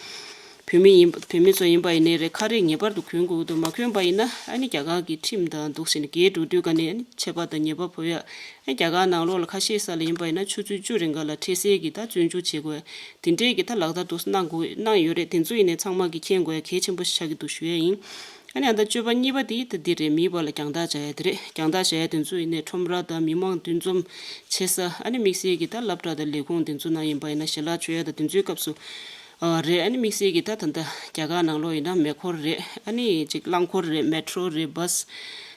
བོད་མི་ཡིན་བོད་མི་ཚོ་ཡིན་པ་ཡིན་ནའི་རེད། ཁ་རས་ངེས་པར་དུ་གྱོན་དགོས་ཀྱི་འདུག་མ་གྱོན་པ་ཡིན་ན་ཨ་ནི་རྒྱ་གར་གྱི་ཁྲིམས་དང་འདུག་ཟེར་ནས་འགལ་འགྲོ་དུས་ག་ནས་ཨ་ནི་ཆད་པ་དང་ཉེས་པ་ཕོག་ཡ། རྒྱ་གར་ནང་ལོགས་ལ་ཁ་ཤས་ས་ལ་ཡིན་པ་ཡིན་ན་ཆུ་ཚོད་བཅུ་རིང་ག་ལ་འཕྲལ་སེལ་གྱི་ད་བཙོན་འཇུག་བྱེད་དགོས། དེ་འདྲས་ཀྱི་ད་ལག་བསྟར་དུ་གནང་དགོས་གནང་ཡོད་རེད། དེ་ཚོ་ཡིན་ནའི་ཚང་མ་གི་མཁྱེན་དགོས་ཡ་གལ་ཆེན་པོ་ཞིག་ཆགས་ཀྱི་འདུག་ཞུ་ཡ་ཡིན། ཨ་ནི་ཨ་ད་སྤྱོད་པ་གཉིས་པ་དེ་ད་འདི་རེད། མིའི་བར་ལ་རྒྱང་ཐག་བྱ་ཡ་དེ་རེད། རྒྱང་ཐག་བྱ་ཡ་དེ་ཚོ་ཡིན་ནའི་ཁྲོམ་ར་དང་མི་མང་འདུ་འཛོམས་བྱེད་ས་ཨ་ནི་དམིགས་བསལ་གྱི་ད་སློབ་གྲྭ་དང་ལས་ཁུངས་དེ་ཚོ་ནང་ཡིན་པ་ཡིན་ན་ཞལ་ལག་མཆོད་ཡ་དང་དེ་ཚོའི་སྐབས་སུ། ཨ་རེད། ཨ་ནི་དམིགས་བསལ་གྱི་ད་ད་ལྟ་རྒྱ་གར་ནང་ལོགས་ཡིན་ན་མེ་འཁོར་རེད། ཨ་ནི་ཅིག་རླངས་འཁོར་རེད། མེ་ཊྲོ་རེད། བྷ་སི་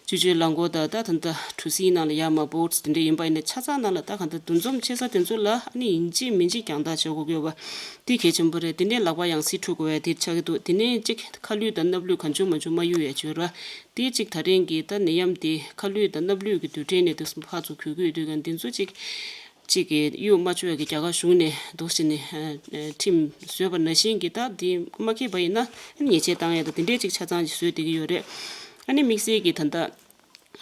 སྤྱི་སྤྱོད་རླངས་འཁོར་དང་ད་ད་ལྟ་གྲུ་གཟིངས་ནང་ལ་ཡར་མར་བྷོ་ཊི་དེ་འདྲ་ཡིན་པ་ཡིན་ན་ཆ་ཚང་ནང་ལ་ད་ག་ད་འདུ་འཛོམས་བྱེད་ས་དེ་ཚོ་ལ་ཨ་ནི་ཡིན་གཅིག་མིན་གཅིག་རྒྱང་ཐག་བྱེད་དགོས་ཀྱི་ཡོད་པ་དེ་གལ་ཆེན་པོ་རེད། དེ་ནས་ལག་པ་ཡང་སེ་འཁྲུད་དགོས་ཡ་དེ་ཆགས་ཀྱི་འདུག་དེ་ནས་ཅིག་ཁ་ལུད་དང་སྣབས་ལུད་གང་བྱུང་མང་བྱུང་མ་གཡུག་ཡ་བྱོས་ར། དེ་ཅིག་ད་རིང་གི་ད་ནད་ཡམས་དེ་ཁ་ལུད་དང་སྣབས་ལུད་ཀྱི་རྡུལ་ཕྲན་ནས་དུ་ཕར་ཚུར་འགུལ་གྱི་ཡོད་དུས་ག་དེ་ཚོ་ཅིག་གཅིག་གིས་གཡུག་མ་ཆོག་གི་རྒྱ་གར་གཞུང་ནས་འདུག་ཟེར་ནས་ཨ་ཨ་ཁྲིམས་བཟོས་པ་ནང་བཞིན་གྱི་ད་དེ་མ་འཁྱེར་བ་ཡིན་ན་ཨ་ནི་ཉེས་ཆད་བཏང་ཡ་ད་དེ་འདྲས་ཅིག་ཆ་ཚང་ཅིག་བཟོས་བསྡད་ཀྱི་ཡོད་རེད། ཨ་ནི་དམིགས་བསལ་གྱི་ད་ལྟ་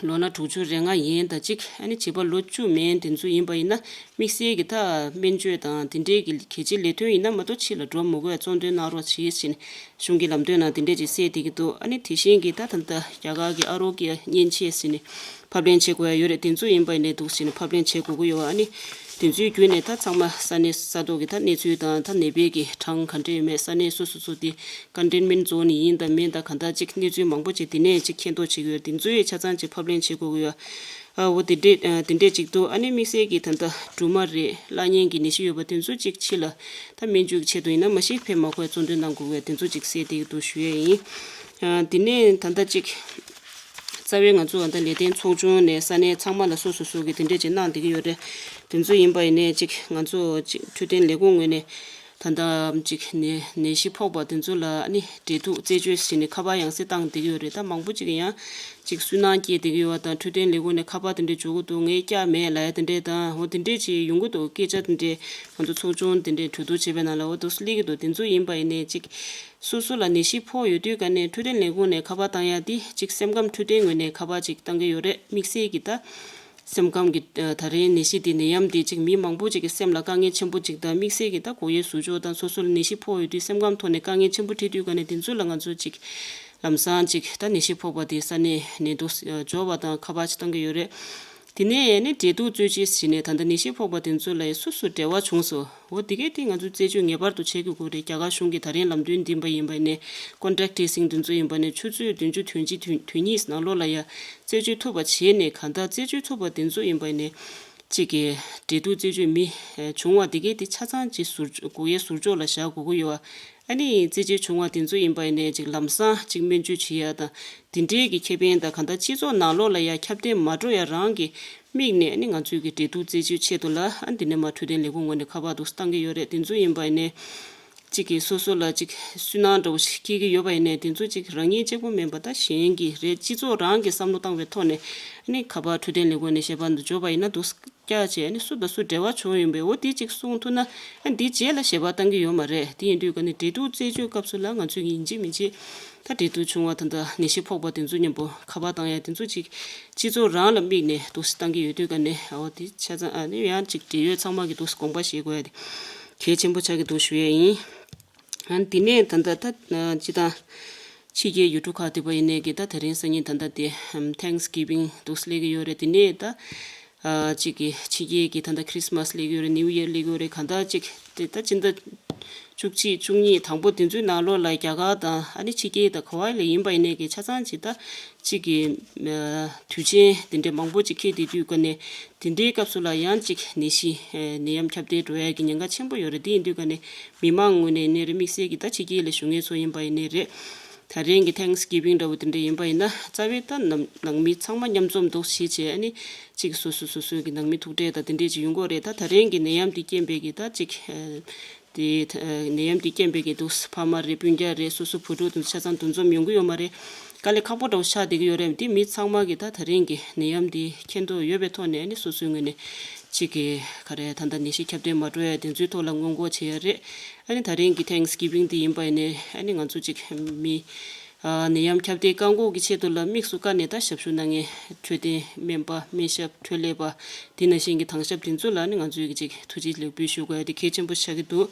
ལོ་ན་དྲུག་ཅུ་རེ་ལྔ་ཡན་དང་གཅིག་ཨ་ནི་བྱིས་པ་ལོ་བཅུ་མན་དེ་ཚོ་ཡིན་པ་ཡིན་ན་དམིགས་བསལ་གྱི་ད་སྨན་བཅོས་དང་དེ་འདྲས་ཀྱི་གལ་ཆེའི་ལས་དོན་ཡིན་ན་མ་གཏོགས་ཕྱི་ལ་འགྲོ་མི་དགོས་གཙོ་འདོན་གནང་རོགས་བྱེད་ཟེར་ནས་གཞུང་གི་ལམ་སྟོན་ནང་དེ་འདྲས་ཅིག་གསལ་བསྡད་ཀྱི་འདུག་ཨ་ནི་དེ་བཞིན་གྱི་ད་ད་ལྟ་རྒྱ་གར་གྱི་ཨ་རོ་ཀྱ་མཉེན་ཆས་ཟེར་ནས་ཕབ་ལེན་བྱེད་དགོས་ཡ་ཡོད་རེད། དེ་ཚོ་ཡིན་པ་ཡིན་ནའི་འདུག་ཟེར་ནས་ཕབ་ལེན་བྱེད་དགོས་ཀྱི་ཡོད། ཨ་ནི་དེ་ཚོའི་བརྒྱུད་ནས་ད་ཚང་མ་ས་གནས་ས་ཐོག་གི་ད་གནས་ཚུལ་དང་ད་ནད་པའི་གི་གྲངས་ག་འདྲ་ཡོད་མེད་ས་གནས་སོ་སོ་སོ་དེ་ཀོན་ཊེན་མེན་ཊི་ཛོན་ཡིན་དང་མིན་དང་གང་ལྟར་ཅིག་གནས་ཚུལ་མང་པོ་ཅིག་དེ་ནས་ཅིག་མཁྱེན་རྟོགས་བྱེད་ཀྱི་ཡོད། དེ་ཚོའི་ཆ་ཚང་ཅིག་ཕབ་ལེན་བྱེད་དགོས་ཀྱི་ཡོད། ཨ་འོ་དེ་འདྲས་ཨ་དེ་འདྲས་ཅིག་འདུག་ཨ་ནི་དམིགས་བསལ་གྱི་ད་ལྟ་སྦྲུམ་མ་རེད། བླ་གཉན་གྱི་ནད་གཞི་ཡོད་པ་དེ་ཚོ་ཅིག་ཕྱི་ལ་ད་སྨན་བཅོས་ཀྱི་ཆེད་དུ་ཡིན་ན་མ་གཞི་ཕེབས་མ་དགོས་གཙོ་འདོན་གནང་དགོས་པའི་དེ་ཚོ་ཅིག་གསལ་བསྡད་ཀྱི་འདུག་ཞུ་ཡས་ཡིན། ཨ་དེ་ནས་ད་ལྟ་ཅིག་རྩ་བའི་ང་ཚོ་ད་ལས་དོན་ཚོགས་ཆུང་ནས་ས་གནས་ཚང་མ་ལ་སོ་སོ་སོ་གི་དེ་འདྲས་ཅིག་གནང་བསྡད་ཀྱི་ཡོད་རེད། དེ་ཚོ་ཡིན་པ་ཡིན་ནའི་ཅིག་ང་ཚོ་ཅིག་འཕྲོད་བསྟེན་ལས་ཁུངས་ངོས་ནས་ད་ལྟ་ཅིག་ནད་ནད་གཞི་ཕོག་པ་དེ་ཚོ་ལ་ཨ་ནི་འབྲེལ་གཏུག་རྩད་གཅོད་བྱས་ནས་ཁ་པར་ཡང་སེ་བཏང་བསྡད་ཀྱི་ཡོད་རེད། ད་མང་པོ་ཅིག་ཡང་ཅིག་སུན་སྣང་སྐྱེས་བསྡད་ཀྱི་ཡོད་པ་དང་འཕྲོད་བསྟེན་ལས་ཁུངས་ནས་ཁ་པར་དེ་འདྲས་འབྱོར་གྱི་འདུག་ངས་བཀྱག་མེད་ལབ་ཡ་དེ་འདྲས་དང་འོ་དེ་འདྲས་ཅིག་ཡོང་གི་འདུག་སྐད་ཆ་དེ་འདྲས་ང་ཚོ་ཚོགས་ཆུང་དེ་འདྲས་གྲོས་བསྡུར་བྱས་པའི་ནང་ལ་འོ་འདུག་སེ་སླེབས་ཀྱི་འདུག་དེ་ཚོ་ཡིན་པ་ཡིན་ནའི་ཅིག་སོ་སོ་ལ་ནད་གཞི་ཕོག་ཡོད་དུས་ག་ནས་འཕྲོད་བསྟེན་ལས་ཁུངས་ནས་ཁ་པར་བཏང་ཡ་དེ་གཅིག་སེམས་ཁམས་འཕྲོད་བསྟེན་ངོས་ནས་ཁ་པར་གཅིག་བཏང་གི་ཡོད་རེད། དམིགས་བསལ་གྱི་ད་ སེམས་ཁམས་ཀྱི་ཨ་ད་རེས་ནད་གཞི་འདི་ནད་ཡམས་འདི་ཅིག་མི་མང་པོ་ཅིག་གི་སེམས་ལ་དཀའ་ངལ་ཆེན་པོ་ཅིག་དང་དམིགས་བསལ་གྱི་ད་སྒོ་དབྱེ་ཟུར་འཇོག་དང་སོ་སོ་ལ་ནད་གཞི་ཕོག་ཡོད་དུས་སེམས་ཁམས་ཐོག་ནས་དཀའ་ངལ་ཆེན་པོ་འཕྲད་དུས་ག་ནས་དེ་ཚོ་ལ་ང་ཚོ་ཅིག་ལམ་སང་ཅིག་ད་ནད་གཞི་ཕོག་པ་དེ་ས་གནས་ནད་དུག་འཇོག་པ་དང་ཁ་པར་ཅིག་བཏང་གི་ཡོད་རེད། དེ་ནས་ནི་འབྲེལ་གཏུག་རྩོད་གཅོད་བྱས་ནས་ད་ལྟ་ནད་གཞི་ཕོག་པ་དེ་ཚོ་ལ་སོ་སོ་འབྲེལ་བ་བྱུང་སོང་། འོ་དེ་གས་དེ་ང་ཚོས་རྩད་གཅོད་ངེས་པར་དུ་བྱེད་དགོས་ཀྱི་རེད། རྒྱ་གར་གཞུང་གིས་ད་རིང་ལམ་སྟོན་འདིན་པ་ཡིན་པ་ནས་contact tracing་དེ་ཚོ་ཡིན་པ་ནས་ཆུ་ཚོད་བདུན་ཅུ་དོན་གཅིག་དོན་དོན་གཉིས་ནང་ལོགས་ལ་ཡ་རྩད་གཅོད་ཐུབ་པ་བྱས་ནས་གང་ལྟར་རྩད་གཅོད་ཐུབ་པ་དེ་ཚོ་ཡིན་པ་ནས་གཅིག་གི་འབྲེལ་གཏུག་རྩད་གཅོད་མི་བྱུང་བ་དེ་གས་དེ་ཆ་ཚང་གཅིག་ཟུར་སྒོ་དབྱེ་ཟུར་འཇོག་ལ་བཞག་དགོས་ཀྱི་ཡོད་བ། ཨ་ནི་རྩད་གཅོད་བྱུང་བ་དེ་ཚོ་ཡིན་པ་ཡིན་ནས་ཅིག་ལམ་སང་ཅིག་སྨན་བཅོས་བྱེད་ཡ་དང་དེ་འདྲའི་གི་ཁེ་ཕན་དང་གང་ལྟར་སྤྱི་ཚོགས་ནང་ལོགས་ལ་ཡ་ཁྱབ་གདལ་མ་འགྲོ་ཡ་རང་གི་དམིགས་ནས་ཨ་ནི་ང་ཚོས་ཀྱི་འབྲེལ་གཏུག་རྩད་གཅོད་ཆེད་དུ་ལ་ཨ་འདི་ནས་མ་འཕྲོད་བསྟེན་ལས་ཁུངས་ངོས་ནས་ཁ་པར་དུ་བཏང་གི་ཡོད་རེད། དེ་ཚོ་ཡིན་པ་ཡིན་ནས་གཅིག་གིས་སོ་སོ་ལ་གཅིག་སུན་སྣང་འདྲ་བོ་ཞིག་སྐྱེ་གི་ཡོད་པ་ཡིན་ནས་དེ་ཚོ་གཅིག་རང་ཉིད་གཅིག་པུ་མིན་པ་ད་གཞན་གྱི་རེད། སྤྱི་ཚོགས་རང་གི་བསམ་བློ་བཏང་བའི་ཐོག་ནས་ཨ་ནི་ཁ་པར་འཕྲོད་བསྟེན་ལས་ཁུངས་ནས་ཞལ་པར་འདི་འབྱོར་བ་ཡིན་ན་འདུག་བཀྱག་བྱས་ནས་སུ་དང་སུ་འབྲེལ་བ་བྱུང་ཡོད་པས་འོ་དེ་གཅིག་གསུངས་ཐུབ་ན་ཨ་འདི་རྗེས་ལ་ཞལ་པར་བཏང་གི་ཡོད་མ་རེད། དེ་ཡིན་དུས་ག་ནི་འབྲེལ་གཏུག་རྩད་གཅོད་སྐབས་སུ་ལ་ང་ཚོས་ཡིན་གཅིག་མིན་གཅིག་ད་འབྲེལ་གཏུག་བྱུང་བ་ད་ལྟ་ནད་གཞི་ཕོག་པ་དེ་ཚོ་མཉམ་པོ་ཁ་པར་བཏང་ཡ་དེ་ཚོ་གཅིག་སྤྱི་ཚོགས་རང་ལ་དམིགས་ནས་འདུག་སེ་བཏང་གི་ཡོད་དུས་ག་ནི་འོ་དེ་ཆ་ཚང་ཨ་ནི་ཡང་གཅིག་འབྲེལ་ཡོད་ཚང་མ་གི་འདུག་སེ་དགོངས་པ་བཞེས་དགོས་ཡ་དེ་གལ་ཆེན་པོ་ཆགས་ཀྱི་འདུག་ཞུ་ཡ་ཡིན། ཨ་ནི་དེ་ནས་ད་ལྟ་ད་སྤྱི་བཏང་ཕྱི་རྒྱལ་ཡུལ་གྲུ་ཁག་དེ་པ་ཡིན་ནས་ཀྱི་ད་དེ་རིང་སང་ཉིན་ད་ལྟ་དེ་Thanksgiving་འདུག་སེ་སླེབས་ཀྱི་ཡོད་རེད། དེ་ནས་ད། ཨ་གཅིག་གི་ཕྱི་རྒྱལ་གྱི་ད་ལྟ་Christmas་སླེབས་ཡོད་རེད། New Year་སླེབས་ཡོད་རེད། གང་ལྟར་གཅིག་དེ་ད་སྤྱི་ཟླ་བཅུ་གཅིག་བཅུ་གཉིས་དང་པོ་དེ་ཚོའི་ནང་ལོགས་ལ་རྒྱ་གར་དང་ཨ་ནི་ཕྱི་རྒྱལ་དང་ག་བ་ལ་ཡིན་པ་ཡིན་ནས་ཀྱི་ཆ་ཚང་གཅིག་ད་གཅིག་གི་ཨ་དུས་ཆེན་དེ་འདྲའི་མང་པོ་གཅིག་འཁེལ་བསྡད་དུས་ཀ་ནས་དེ་འདྲའི་སྐབས་སུ་ལ་ཡང་གཅིག་ནད་གཞི་ཨ་ནད་ཡམས་ཁྱབ་གདལ་འགྲོ་ཡ་གི་ཉེན་ཁ་ཆེན་པོ་ཡོད་རེད། དེ་ཡིན་དུས་ཀ་ནས་མི་མང་ངོས་ནས་ནས་རེད། དམིགས་བསལ་གྱི་ད་ཕྱི་རྒྱལ་ལ་བཞུགས་མཁན་ཚོ་ཡིན་པ་ཡིན་ནས་རེད། ད་རིང་གི་Thanksgiving་འདྲ་བོ་དེ་འདྲ་ཡིན་པ་ཡིན་ན་རྩ་བའི་ད་ནང་ནང་མི་ཚང་མ་མཉམ་འཛོམས་འདུག་བྱེད་བྱས་ཨ་ནི་གཅིག་སོ་སོ་སོ་སོའི་གི་ནང་མི་ཐུག་འཕྲད་དང་དེ་འདྲས་ཅིག་ཡོང་གི་རེད། ད་ད་རིང་གི་ནད་ཡམས་དེ་རྐྱེན་པས་གི་ད་གཅིག་ཨ་དེ་ཨ་ནད་ཡམས་དེ་རྐྱེན་པས་གི་འདུག་ཕ་མ་རེད། སྤུན་ཀྱག་རེད། སོ་སོ་བུ་ཕྲུག་དང་ཆ་ཚང་འདུ་འཛོམས་ཡོང་གི་ཡོད་མ་རེད། དཀའ་ལས་ཁག་པོ་འདྲ་བོ་ཆགས་བསྡད་ཀྱི་ཡོད་རེད། དེ་མི་ཚང་མ་གི་ད་ད་རིང་གི་ནད་ཡམས་དེ་མཁྱེན་རྟོགས་ཡོད་པའི་ཐོག་ནས་ཨ་ནི་སོ་སོའི་ངོས་ནས་གཅིག་གི་ག་རེ་ད་ལྟ་ནད་གཞི་ཁྱབ་གདལ་མ་འགྲོ་ཡ་དེ་ཚོའི་ཐོག་ལ་སྔོན་འགོག་བྱེད་ཡ་རེད། ཨ་ནི་ད་རིང་གི་Thanksgiving་དེ་ཡིན་པ་ཡིན་ནའི་ཨ་ནི་ང་ཚོ་གཅིག་མི་ཨ་ནད་ཡམས་ཁྱབ་གདལ་བཀག་འགོག་གི་ཆེད་དུ་ལ་དམིགས་སུ་བཀར་ནས་ད་ཞབས་ཞུ་གནང་མཁན་འཕྲོད་བསྟེན་སྨན་པ་སྨན་ཞབས་འཕྲོད་ལས་པ་དེ་ནང་བཞིན་གྱི་དྭང་ཞབས་དེ་ཚོ་ལ་ནི་ང་ཚོས་གཅིག་ཐུགས་རྗེ་ལེགས་འབུལ་ཞུ་དགོས་ཡ་དེ་གལ་ཆེན་པོ་ཆགས་ཀྱི་འདུག་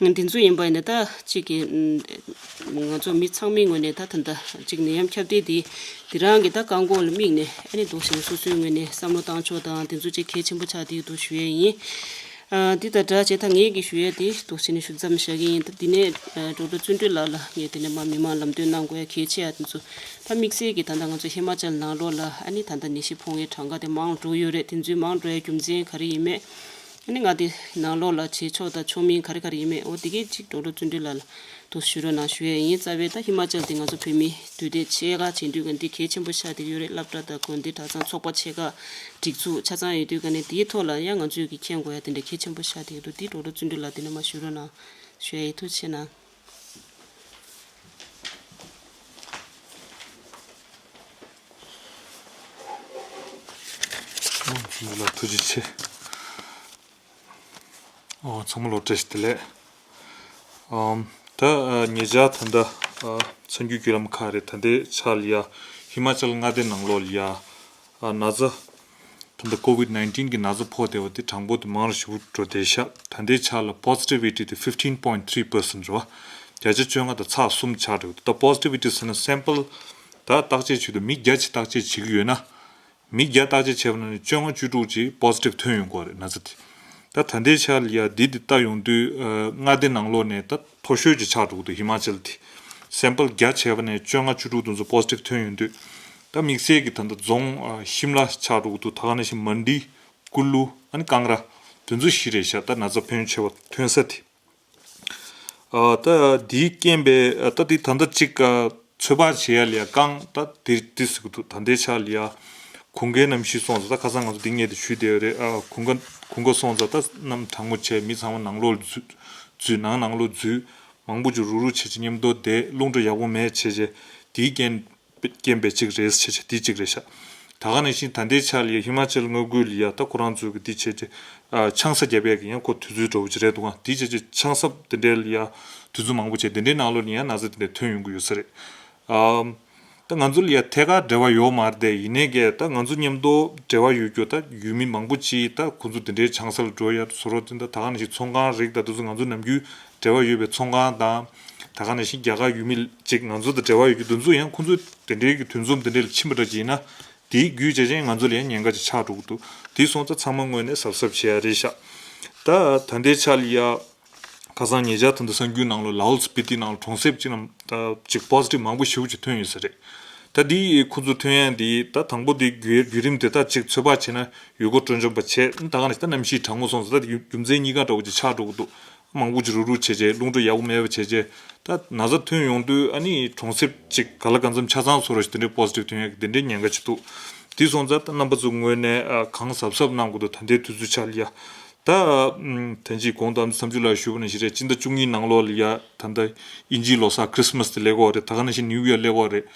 དེ་ཚོ་ཡིན་པ་ཡིན་ན་ད་གཅིག་གི་ང་ཚོ་མི་ཚང་མའི་ངོས་ནས་ད་ད་ལྟ་གཅིག་ནད་ཡམས་ཁྱབ་གདལ་དེ་དེ་རང་གི་ད་བཀག་འགོག་ལ་དམིགས་ནས་ཨ་ནི་འདུག་སེ་སོ་སོའི་ངོས་ནས་བསམ་བློ་བཏང་ཕྱོགས་དང་དེ་ཚོ་གཅིག་གལ་ཆེན་པོ་ཆགས་བསྡད་ཀྱི་འདུག་ཞུ་ཡ་ཡིན། ཨ་འདི་དང་སྦྲགས་བྱས་ད་ངས་ཀྱི་ཞུ་ཡས་དེ་འདུག་བྱས་ནས་ཞུ་མཚམས་བཞག་གི་ཡིན། ད་འདི་ནས་ཨ་ཌོག་ཊར་བརྩོན་འགྲུས་ལགས་ལ་ངས་དེ་ནས་མ་མི་མང་ལམ་སྟོན་གནང་དགོས་ཡ་གལ་ཆེ་ཡ་དེ་ཚོ་ད་དམིགས་བསལ་གྱི་ད་ལྟ་ང་ཚོ་ཧི་མ་ཅལ་ནང་ལོགས་ལ་ཨ་ནི་ད་ལྟ་ནད་གཞི་ཕོག་མཁན་གྲངས་ཀ་དེ་མང་འགྲོ་ཡོད་རེད། དེ་ཚོའི་མང་འགྲོ་ཡ་རྒྱུ་མཚན་ག་རེ་ཡིན་མེད་ཨ་ནི་ང་དེ་ནང་ལོགས་ལ་བྱེད་ཕྱོགས་དང་ཆོག་མིན་ག་རེ་ག་རེ་ཡིན་མེད་འོ་དེ་གས་ཅིག་ཌོག་ཊར་བརྩོན་འགྲུས་ལགས་ལ་དུ་ཞུ་རོགས་གནང་ཞུ་ཡས་ཡིན། རྩ་བའི་ད་ཧི་མ་ཅལ་དེ་ང་ཚོ་བོད་མི་འདུས་སྡེ་ཆེ་ཁག་བྱེད་དུས་ག་འདི་གལ་ཆེན་པོ་ཆགས་བསྡད་ཡོད་རེད། སློབ་གྲྭ་དང་དགོན་སྡེ་གྲྭ་ཚང་ཚོགས་པ་ཆེ་ཁག་སྒྲིག་འཛུགས་ཆ་ཚང་ཡོད་དུས་ག་ནས་དེའི་ཐོག་ལ་ཡང་ང་ཚོས་ཀྱི་མཁྱེན་དགོས་ཡ་དེ་འདྲ་གལ་ཆེན་པོ་ཆགས་བསྡད་ཡོད་འདུག་འདི་ཌོག་ཊར་བརྩོན་འགྲུས་ལགས་དེ་ནས་མ་ཞུ་རོགས་གནང་ཞུ་ཡས་ཡིན། ཐུགས་རྗེ་ཆེ་གནང་། ཨོ་ཚང་མ་ལ་ཐུགས་རྗེ་ཆེ། ཨོ་ཚང་མ་ལ་བཀྲ་ཤིས་བདེ་ལེགས། ཨམ་ད་ཨ་ཉེ་ཆར་ད་ལྟ་ཨ་གསར་འགྱུར་བརྒྱུད་ལམ་ཁག་རེད། ད་ལྟའི་ཆར་ལ་ཡ་ཧི་མ་ཅལ་མངའ་སྡེ་ནང་ལོགས་ལ་ཡ་ཨ་ན་ཚ་ད་ལྟ་ཀོ་ཝིད་ནའིན་ཊིན་གི་ན་ཚ་ཕོག་བསྡད་པ་དེ་གྲངས་འབོར་དེ་མང་རུ་ཞེ་པོ་འགྲོ་བསྡད་ཤག་ད་ལྟའི་ཆར་ལ་positivity་དེ་fifteen point three percent་རེད་བ། བརྒྱ་ཆ་བཅོ་ལྔ་དང་ཚེག་གསུམ་ཆགས་འགྲོ་གི་འདུག་ད་positivity་ཟེར་ན་sample་ད་བརྟག་དཔྱད་བྱེད་དུས་མི་བརྒྱ་ཅིག་བརྟག་དཔྱད་བྱེད་ཀྱི་ཡོད་ན། མི་བརྒྱ་བརྟག་དཔྱད་བྱས་པ་ན་ནི་བཅོ་ལྔ་བཅུ་དྲུག་ཅིག་positive་ཐོན་ཡོང་གི་རེད་ན་ཚ་དེ། ད་ད་ལྟའི་ཆར་ལ་ཡ་འདི་འདི་ལྟ་ཡོང་དུས་ཨ་མངའ་སྡེ་ནང་ལོགས་ནས་ད་མཐོ་ཤོས་ཅིག་ཆགས་འགྲོ་གི་འདུག་ཧི་མ་ཅལ་དེ། sample་བརྒྱ་བྱས་པ་ནས་བཅོ་ལྔ་བཅུ་དྲུག་དེ་ཚོ་positive་ཐོན་ཡོང་དུས། ད་དམིགས་བསལ་གྱི་ད་ལྟ་རྫོང་ཨ་ཤིམ་ལ་ཆགས་འགྲོ་གི་འདུག་ད་ག་ནང་བཞིན་མན་ཌི་ཀུ་ལུ་ཨ་ནི་ཀང་ར་དེ་ཚོ་བཞི་རེད་ཤག་ད་ན་ཚ་ཕོན་ཆེ་བ་ཐོན་ས་དེ། ཨ་ད་དེའི་རྐྱེན་པས་ཨ་ད་དེ་ད་ལྟ་གཅིག་ཨ་ཚོད་དཔག་བྱེད་ཡ་ལ་ཡ་རྐང་ད་དེ་དེ་ཟེར་གི་འདུག་ད་ལྟའི་ཆ་ལ་ཡ་གུང་ཁའི་གནམ་གཤིས་སོང་ཙང་ད་ཁ་སང་ང་ཚོ་འདི་སྔས་དེ་ཞུས་བསྡད་ཡོད་རེད། ཨ་གུང་ཁ་གུང་ཁ་སོང་ཙང་ད་གནམ་གྲང་མོ་བྱས་མི་ཚང་མ་ནང་ལོགས་འཛུལ་འཛུལ་ནང་ནང་ལོགས་འཛུལ་མང་པོ་ཅིག་རུག་རུག་བྱས་བྱས་མཉམ་དུ་བསྡད་རླུང་འཕྲོ་ཡག་པོ་མེད་བྱས་བྱས་དེའི་རྐྱེན། རྐྱེན་པས་གཅིག་རེད་ཟེར་བྱས་འདི་གཅིག་རེད་ཤག་ད་ག་ནང་བཞིན་ད་ལྟའི་ཆ་ལ་ཡ་ཧི་མ་ཅལ་མངའ་ཁུལ་ལ་ཡ་ད་ཁོ་རང་ཚོའི་གི་འདི་བྱས་ཏེ་ཨ་ཆང་ས་བརྒྱབ་ཡས་ཀྱི་ཡང་ཁོ་དུས་ཚོད་འདྲ་བོ་ཅིག་རེད་འདུག་ག་འདི་བྱས་ཏེ་ཆང་ས་དེ་འདྲའི་ལ་ཡ་དུས་ཚོད་མང་པོ་བྱས་དེ་འདྲའི་ནང་ལོགས་ལ་ཡང་ན་ཚ་དེ་འདྲ་ཐོན་ཡོང་གི་ཡོད་ས་རེད། ཨམ་ ད་ང་ཚོ་ལ་ཡ་ཐད་ཀར་འབྲེལ་བ་ཡོད་མ་རེད་དེ། ཡིན་ནའི་གས་ད་ང་ཚོ་མཉམ་དུ་འབྲེལ་བ་ཡོད་རྒྱུ་ད་ཡུལ་མི་མང་པོ་ཅིག་ད་ཁོང་ཚོ་དེ་འདྲའི་ཆང་ས་ལ་འགྲོ་ཡ་བཟོ་འདྲ་དེ་འདྲ་ད་ག་ནང་བཞིན་ཚོང་ཁང་རིགས་ད་དེ་ཚོ་ང་ཚོ་ནམ་རྒྱུན་འབྲེལ་བ་ཡོད་པའི་ཚོང་ཁང་དང་། ད་ག་ནང་བཞིན་རྒྱ་གར་ཡུལ་མི་ཅིག་ང་ཚོ་དང་འབྲེལ་བ་ཡོད་རྒྱུ་དེ་ཚོ་ཡང་ཁོང་ཚོ་དེ་འདྲའི་གི་དུས་མཚམས་དེ་འདྲའི་ལ་ཕྱིན་པ་འདྲ་ཅིག་ཡིན་ན། དེའི་བརྒྱུད་བྱས་ཅན་ང་ཚོ་ལ་ཡང་ཉེན་ཁ་ཅིག་ཆགས་འགྲོ་གི་འདུག་དེ་སོང་ཙང་ཚང་མ་ངོས་ནས་གཟབ་གཟབ་བྱེད་ཡ་རེད་ཤག་ད་ད་ལྟའི་ཆ་ལ་ཡ། ཁ་སང་ཉེ་ཆར་ད་ལྟ་གསར་འགྱུར་ནང་ལོགས་ལའོ་སི་སྤི་ཏི་ནང་ལ་གྲོང་གསེབ་ཅིག་ནང་ད་ཅིག་པོ་སི་ཊིབ་མང་པོ་ཞེ་པོ་ཅིག་ཐོན་ཡོད་ས་རེད། ད་འདི་ཁོ་ཚོ་ཐོན་ཡ་འདི་ད་དང་པོ་འདི་བརྒྱུད་བརྒྱུད་རིམ་དེ་ད་ཅིག་ཚོད་དཔག་བྱས་ན་ཡུལ་སྐོར་སྤྲོ་འཆམ་པ་བྱས་ད་ག་ནས་ད་གནམ་གཤིས་གྲང་མོ་སོང་ཙང་ད་རྒྱུ་རྒྱུ་མཚན་གཉིས་ཀ་འདྲ་བོ་ཅིག་ཆགས་འགྲོ་གི་འདུག་མང་པོ་ཅིག་རུག་རུག་བྱས་བྱས་རླུང་འཕྲོ་ཡག་པོ་མེད་པ་བྱས་བྱས་ད་ན་ཚ་ཐོན་ཡོང་དུས་ཨ་ནི་གྲོང་གསེབ་ཅིག་ག་ལ་གང་འཚམ་ཆ་ཚང་བཟོ་འདྲ་ཞིག་དེ་འདྲའི་པོ་སི་ཊིབ་ཐོན་ཡ་གི་དེ་འདྲའི་ཉེན་ཁ་ཅིག་འདུག་དེ་སོང་ཙང་ད་རྣམ་པ་ཚོ་ངོས་ནས་ཨ་གང་གཟབ་གཟབ་གནང་དགོས་འདུག་ད་ལྟའི་དུས་ཚོད་ཆ་ལ་ཡ། ད་ཨམ་ད་ཅིག་གོང་དུ་ཨ་མཆོག་ལགས་ཞུས་པ་ནང་བཞིན་རེད། སྤྱི་ཟླ་བཅུ་གཉིས་ནང་ལོགས་ལ་ཡ་ད་ལྟ་དབྱིན་ཇིའི་ལོ་གསར་ཁྲིས་མས་དེ་སླེབས་ཀྱི་ཡོད་རེད། ད་ག་ནང་བཞིན་ནིའུ་ཡར་སླེབས་ཀྱི་ཡོད་རེད།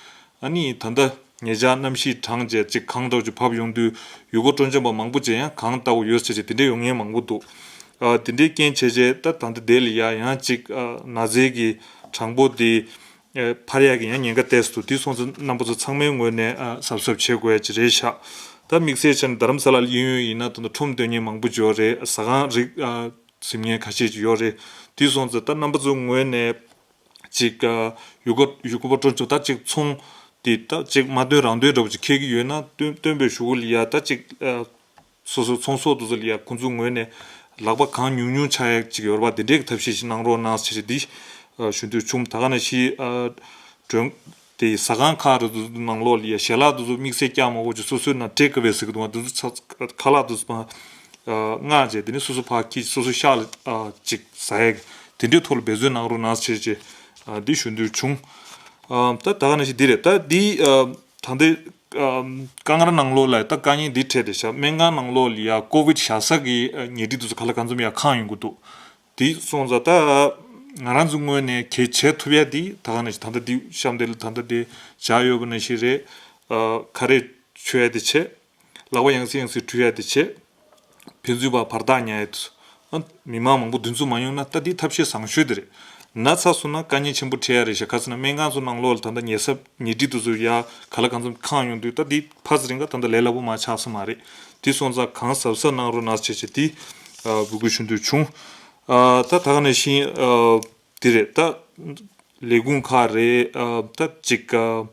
ཨ་ནི་ད་ལྟ་ཉེ་ཆར་གནམ་གཤིས་གྲང་བྱས་ཅིག་གངས་འདྲ་བོ་ཅིག་བབས་ཡོང་དུས་ཡུལ་སྐོར་སྤྲོ་འཆམ་པ་མང་པོ་ཅིག་ཡང་གངས་ལྟ་བུ་ཡོད་ཟེར་ཅིག་དེ་འདྲའི་ཡོང་མཁན་མང་པོ་འདུག་ཨ་དེ་འདྲའི་རྐྱེན་བྱས་བྱས་ད་ད་ལྟ་དེ་ལ་ཡ་ཡང་ཅིག་ཨ་ན་ཚའི་གི་གྲངས་འབོར་དེ་ཨ་འཕར་ཡག་གི་ཡང་ཉེན་ཁ་ཏོག་ཙམ་འདུག་དེ་སོང་ཙང་རྣམ་པ་ཚོ་ཚང་མའི་ངོས་ནས་ཨ་གཟབ་གཟབ་བྱེད་དགོས་ཡ་ཅིག་རེད་ཤག་ད་དམིགས་བསལ་བྱས་ན་རྡ་རམ་ས་ལ་ལ་གཡས་གཡོན་ཡིན་ན་ད་ལྟ་ཁྲོམ་སྡོད་མཁན་མང་པོ་ཅིག་ཡོད་རེད། ཟ་ཁང་རིགས་ཨ་ཟིན་མཁན་ཁ་ཤས་ཅིག་ཡོད་རེད། དེ་སོང་ཙང་ད་རྣམ་པ་ཚོའི་ངོས་ནས་ཅིག་ཨ་ཡུལ་སྐོར་ཡུལ་སྐོར་པ་སྤྲོ་འཆམ་ད་ཅིག་ཚོང་དེ་ད་ཅིག་མ་འདོན་རང་འདོན་འདྲ་བོ་ཅིག་འཁེལ་གྱི་ཡོད་ན་སྟོན་སྟོན་པའི་གཞུག་གུ་ལ་ཡ་ད་ཅིག་ཨ་སོ་སོ་ཚོང་ཟོག་དེ་ཚོ་ལ་ཡ་ཁོང་ཚོའི་ངོས་ནས་ལག་པ་གང་ཉུང་ཉུང་ཆགས་ཡག་ཅིག་ཡོད་རེད་པ། དེ་འདྲའི་གི་ཐབས་ཤེས་ཤིག་གནང་རོགས་གནང་ཟེར་འདི་ཨ་ཞུ་འདོད་བྱུང་། ད་ག་ནང་བཞིན་ཨ་མགྲོན་དེ་ཟ་ཁང་ཁག་རེ་ཚོ་ནང་ལོགས་ལ་ཡ་ཞལ་ལག་དེ་ཚོ་དམིགས་བསལ་རྒྱག་མ་དགོས་ཅིག་སོ་སོའི་ནང་ཊེག་ཨ་ཝེ་ཟེར་གི་འདུག་དེ་ཚོ་ཚ་ཁ་ལག་དེ་ཚོ་མ་ཨ་མངགས་བྱས་དེ་ནས་སོ་སོ་ཕར་འཁྱེར་སོ་སོ་ཤག་ལ་ཨ་ཅིག་ཟ་ཡག་དེ་འདྲའི་ཐོག་ལ་འབད་བརྩོན་གནང་རོགས་གནང་ཟེར་ཅིག་ཨ་འདི་ཞུ་འདོད་བྱུང་། ཨ་ད་ད་ག་ནང་བཞིན་འདི་རེད། ད་འདི་ཨ་ད་ལྟའི་ཨ་ཀང་ར་ནང་ལོགས་ལ་ད་དཀའ་ངལ་འདི་འཕྲད་དེ་ཤག་སྨན་ཁང་ནང་ལོགས་ལ་ཡ་ཀོ་ཝིཌ་བཞག་ས་གི་ཨ་ཉལ་ཁྲི་དེ་ཚོ་ག་ལ་གང་འཚམ་ཡ་ཁེངས་ཡོང་གི་འདུག་དེ་སོང་ཙང་ད་ང་རང་ཚོ་ངོས་ནས་གལ་ཆེ་ཐུབ་ཡ་དེ་ད་ག་ནང་བཞིན་ད་ལྟ་འདི་གཤམ་དེ་ལ་ད་ལྟ་དེ་བཞག་ཡོད་པ་ནང་བཞིན་རེད། ཨ་ཁ་རས་མཆོད་ཡ་དེ་བྱས། ལག་པ་ཡང་སེ་ཡང་སེ་འཁྲུ་ཡ་དེ་བྱས། ཕན་ཚུན་བར་བར་ཐག་ཉར་ཡ་དེ་ཚོ། ཨ་མི་མང་མང་པོ་འདུ་འཛོམས་མ་ཡོང་ན་ད་འདི་ཐབས་ཤེས་བཟང་ཤོས་དེ་རེད། ན་ཚ་སོང་ན་དཀའ་ངལ་ཆེན་པོ་འཕྲད་ཡ་རེད་ཤག་ག་ཟེར་ན་སྨན་ཁང་ཚོ་ནང་ལོགས་ལ་ད་ལྟ་ཉལ་ས་ཉལ་ཁྲི་དེ་ཚོ་ཡ་ག་ལ་གང་འཚམ་ཁེངས་ཡོང་དུས་ད་འདི་ཕར་ཚུར་རིང་ག་ད་ལྟ་ལས་སླ་པོ་མ་ཆགས་ས་མ་རེད། དེ་སོང་ཙང་གང་གཟབ་གཟབ་གནང་རོགས་གནང་ཟེར་བྱས་དེ་ཨ་འབོད་སྐུལ་ཞུ་འདོད་བྱུང་། ཨ་ད་ད་ག་ནང་བཞིན་ཨ་དེ་རེད། ད་ལས་ཁུངས་ཁག་རེད། ཨ་ད་ཅིག་ཨ།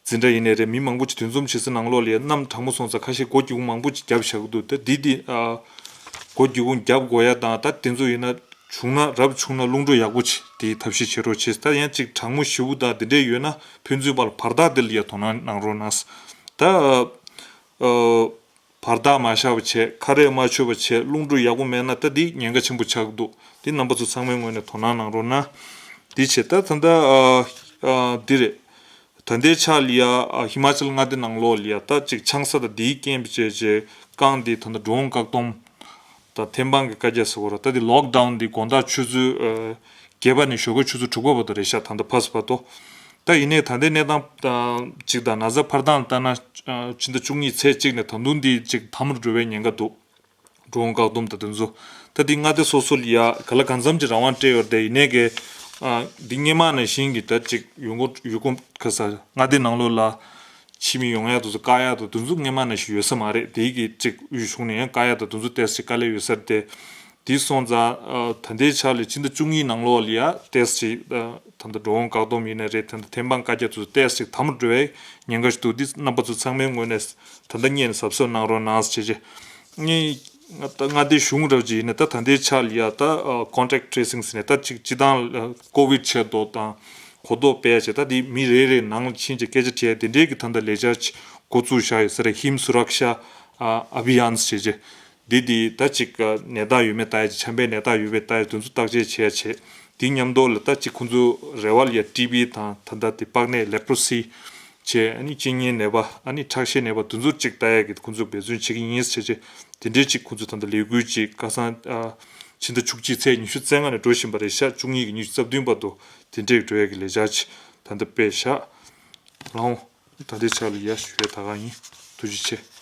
འཛིན་གྲྭ་ཡིན་ནའི་རེད། མི་མང་པོ་ཅིག་འདུ་འཛོམས་བྱེད་ས་ནང་ལོགས་ལ་ཡ་གནམ་གྲང་མོ་སོང་ཙང་ཁ་ཤས་སྒོ་སྒྱེ་ཁུང་མང་པོ་ཅིག་བརྒྱབ་བཞག་གི་འདུག་ད་འདི་འདི་ཨ་སྒོ་སྒྱེ་ཁུང་བརྒྱབ་དགོས་ཡ་དང་ད་དེ་ཚོ་ཡིན་ན་བྱུང་ན་རབ་བྱུང་ན་རླུང་འཕྲོ་ཡག་པོ་ཅིག་དེའི་ཐབས་ཤེས་བྱེད་རོགས་བྱེད། ད་ཡང་ཅིག་གྲང་མོ་ཞེ་པོ་དང་དེ་འདྲས་ཡོད་ན་ཕན་ཚུན་བར་ལ་བར་ཐག་དེ་ལ་ཡ་དོ་སྣང་གནང་རོགས་གནང་། ད་ཨ། བར་ཐག་མ་བཞག་པ་བྱས། ཁ་རས་མ་ཆོད་པ་བྱས། རླུང་འཕྲོ་ཡག་པོ་མེད་ན་ད་འདི་ཉེན་ཁ་ཆེན་པོ་ཆགས་ཀྱི་འདུག་འདི་རྣམ་པ་ཚོ་ཚང་མའི་ངོས་ནས་དོ་སྣང་གནང་རོགས་གནང་། འདི་བྱས་ད་ད་ལྟ་ཨ་ཨ་འདི་རེད། ད་ལྟའི་ཆ་ལ་ཡ་ཨ་ཧི་མ་ཅལ་མངའ་སྡེ་ནང་ལོགས་ལ་ཡ་ད་ཅིག་ཆང་ས་དང་འདིའི་རྐྱེན་པས་བྱས་བྱས་རྐང་འདི་ད་ལྟ་འགྲོ་འོང་བཀག་སྡོམ་དང་ཐེམ་སྤང་གི་བཀའ་རྒྱ་ཟེར་བ་ར། ད་འདི་ལོག་ཌའུན་འདི་དགོང་དག་ཆུ་ཚོད་ཨ་བརྒྱད་པ་ནས་ཞོགས་ཀའི་ཆུ་ཚོད་དྲུག་པ་བར་དུ་རེད་ཤག་ད་ལྟ་ཕར་ཚུར་བར་དུ། ད་ཡིན་ནའི་ད་ལྟའི་གནས་སྟངས་ཨ་གཅིག་དང་ན་ཚ་འཕར་སྟངས་ལ་ལྟ་ན་ཨ་ཕྱི་ཟླ་བཅུ་གཉིས་ཚེས་གཅིག་ནས་ད་དུང་འདི་གཅིག་དམ་རུ་འགྲོ་བའི་ཉེན་ཁ་འདུག་འགྲོ་འོང་བཀག་སྡོམ་དང་དེ་ཚོ། ད་འདི་མངའ་སྡེ་སོ་སོ་ལ་ཡ་ག་ལ་གང་འཚམ་གྱི་རང་དབང་སྤྲད་ཡོད་རེད་དེ། ཡིན་ནའི་གི་ཨ་འདི་སྔོན་མ་ནང་བཞིན་གྱི་ད་གཅིག་ཡུལ་སྐོར་ཡུལ་སྐོར་ག་ས་མངའ་སྡེ་ནང་ལོགས་ལ་ཕྱི་མི་ཡོང་ཡ་དེ་ཚོ་བཀག་ཡ་དང་དེ་ཚོ་སྔོན་མ་ནང་བཞིན་ཡོད་ས་མ་རེད། དེ་གི་གཅིག་དབུས་གཞུང་ནས་ཡང་བཀག་ཡ་དང་དེ་ཚོ་ཏོག་ཙམ་དཀའ་ལས་ཡོད་ས་རེད་དེ། དེ་སོང་ཙང་ཨ་ད་ལྟའི་ཆ་ལ་ཕྱི་ཟླ་བཅུ་གཉིས་ནང་ལོགས་ལ་ཡ་ཏོག་ཙམ་ཨ་ད་ལྟ་འགྲོ་འོང་བཀག་སྡོམ་ཡིན་ན་རེད། ད་ལྟ་ཐེམ་སྤང་བཀའ་རྒྱ་དེ་ཚོ་ཏོག་ཙམ་དམ་རུ་འགྲོ་བའི་ཉེན་ཁ་ཞིག་འདུག་འདི་རྣམ་པ་ཚོ་ཚང་མའི་ངོས་ནས་ད་ལྟ་སྔོན་ནས་གཟབ་གཟབ་གནང་རོགས་གནང་ཟེར་བྱས། ངས་ད་མངའ་སྡེ་གཞུང་རབ་ཅིག་ཡིན་ན་ད་ད་ལྟའི་ཆ་ལ་ཡ་ད་ཨ་contact tracing ཟེར་ནས་ད་ཅིག་སྤྱི་བཏང་ལ་ཀོ་ཝིཌ་ཆེད་དུ་དང་གོ་རྟོགས་སྤེལ་བྱས། ད་འདི་མི་རེ་རེ་ནང་ལ་ཕྱིན་བྱས་སྐད་ཆ་དྲིས་ཡ་དེ་འདྲའི་གི་ད་ལྟ་ལས་འཆར་ཅིག་འགོ་བཙུགས་བཞག་ཡོད་ས་རེད། ཧིམ་སུ་རཀ་ཤ་ཨ་ཨ་བྷི་ཡཱན་ཟེར་བྱས། འདི་འདི་ད་ཅིག་ནད་རྟགས་ཡོད་མེད་ལྟ་ཡ་ཅིག་ཆམ་པའི་ནད་རྟགས་ཡོད་པའི་ལྟ་ཡ་དེ་ཚོ་བརྟག་དཔྱད་བྱེད་ཡ་བྱེད། དེ་མཉམ་དུ་ལ་ད་ཅིག་ཁོང་ཚོ་རེ་བ་ལ་ཡ་ཊི་བི་དང་ད་ལྟ་དེ་པགས་ནད་ལེ་པྲོ་སི་བྱས། ཨ་ནི་གཅིན་སྙིའི་ནད་པ། ཨ་ནི་ཁྲག་ཤེད་ནད་པ་དེ་ཚོ་ཅིག་ལྟ་ཡ་གི་ཁོང་ཚོ་འབད་བརྩོན་བྱེད་ཀྱི་ཡིན་ཟེར་བྱས། དེ་འདྲའི་ཅིག་ཁོང་ཚོ་ད་ལྟ་ལས་འགུལ་ཅིག་ཁ་སང་ཨ་ཕྱི་ཟླ་བཅུ་གཅིག་ཚེས་ཉི་ཤུ་རྩ་ལྔ་ནས་འགྲོ་བཞིན་པ་རེད་ཤག་བཅུ་གཉིས་ཀྱི་ཉི་ཤུ་རྩ་བདུན་བར་དུ་དེ་འདྲའི་འགྲོ་ཡ་གི་ལས་འཆར་ཅིག་ད་ལྟ་སྤེལ་ཤག་ལགས་འོང་། ད་ལྟའི་ཆ་ལ་ཡ་ཞུ་ཡ་ད་ག་ཡིན། ཐུགས་རྗེ་ཆེ།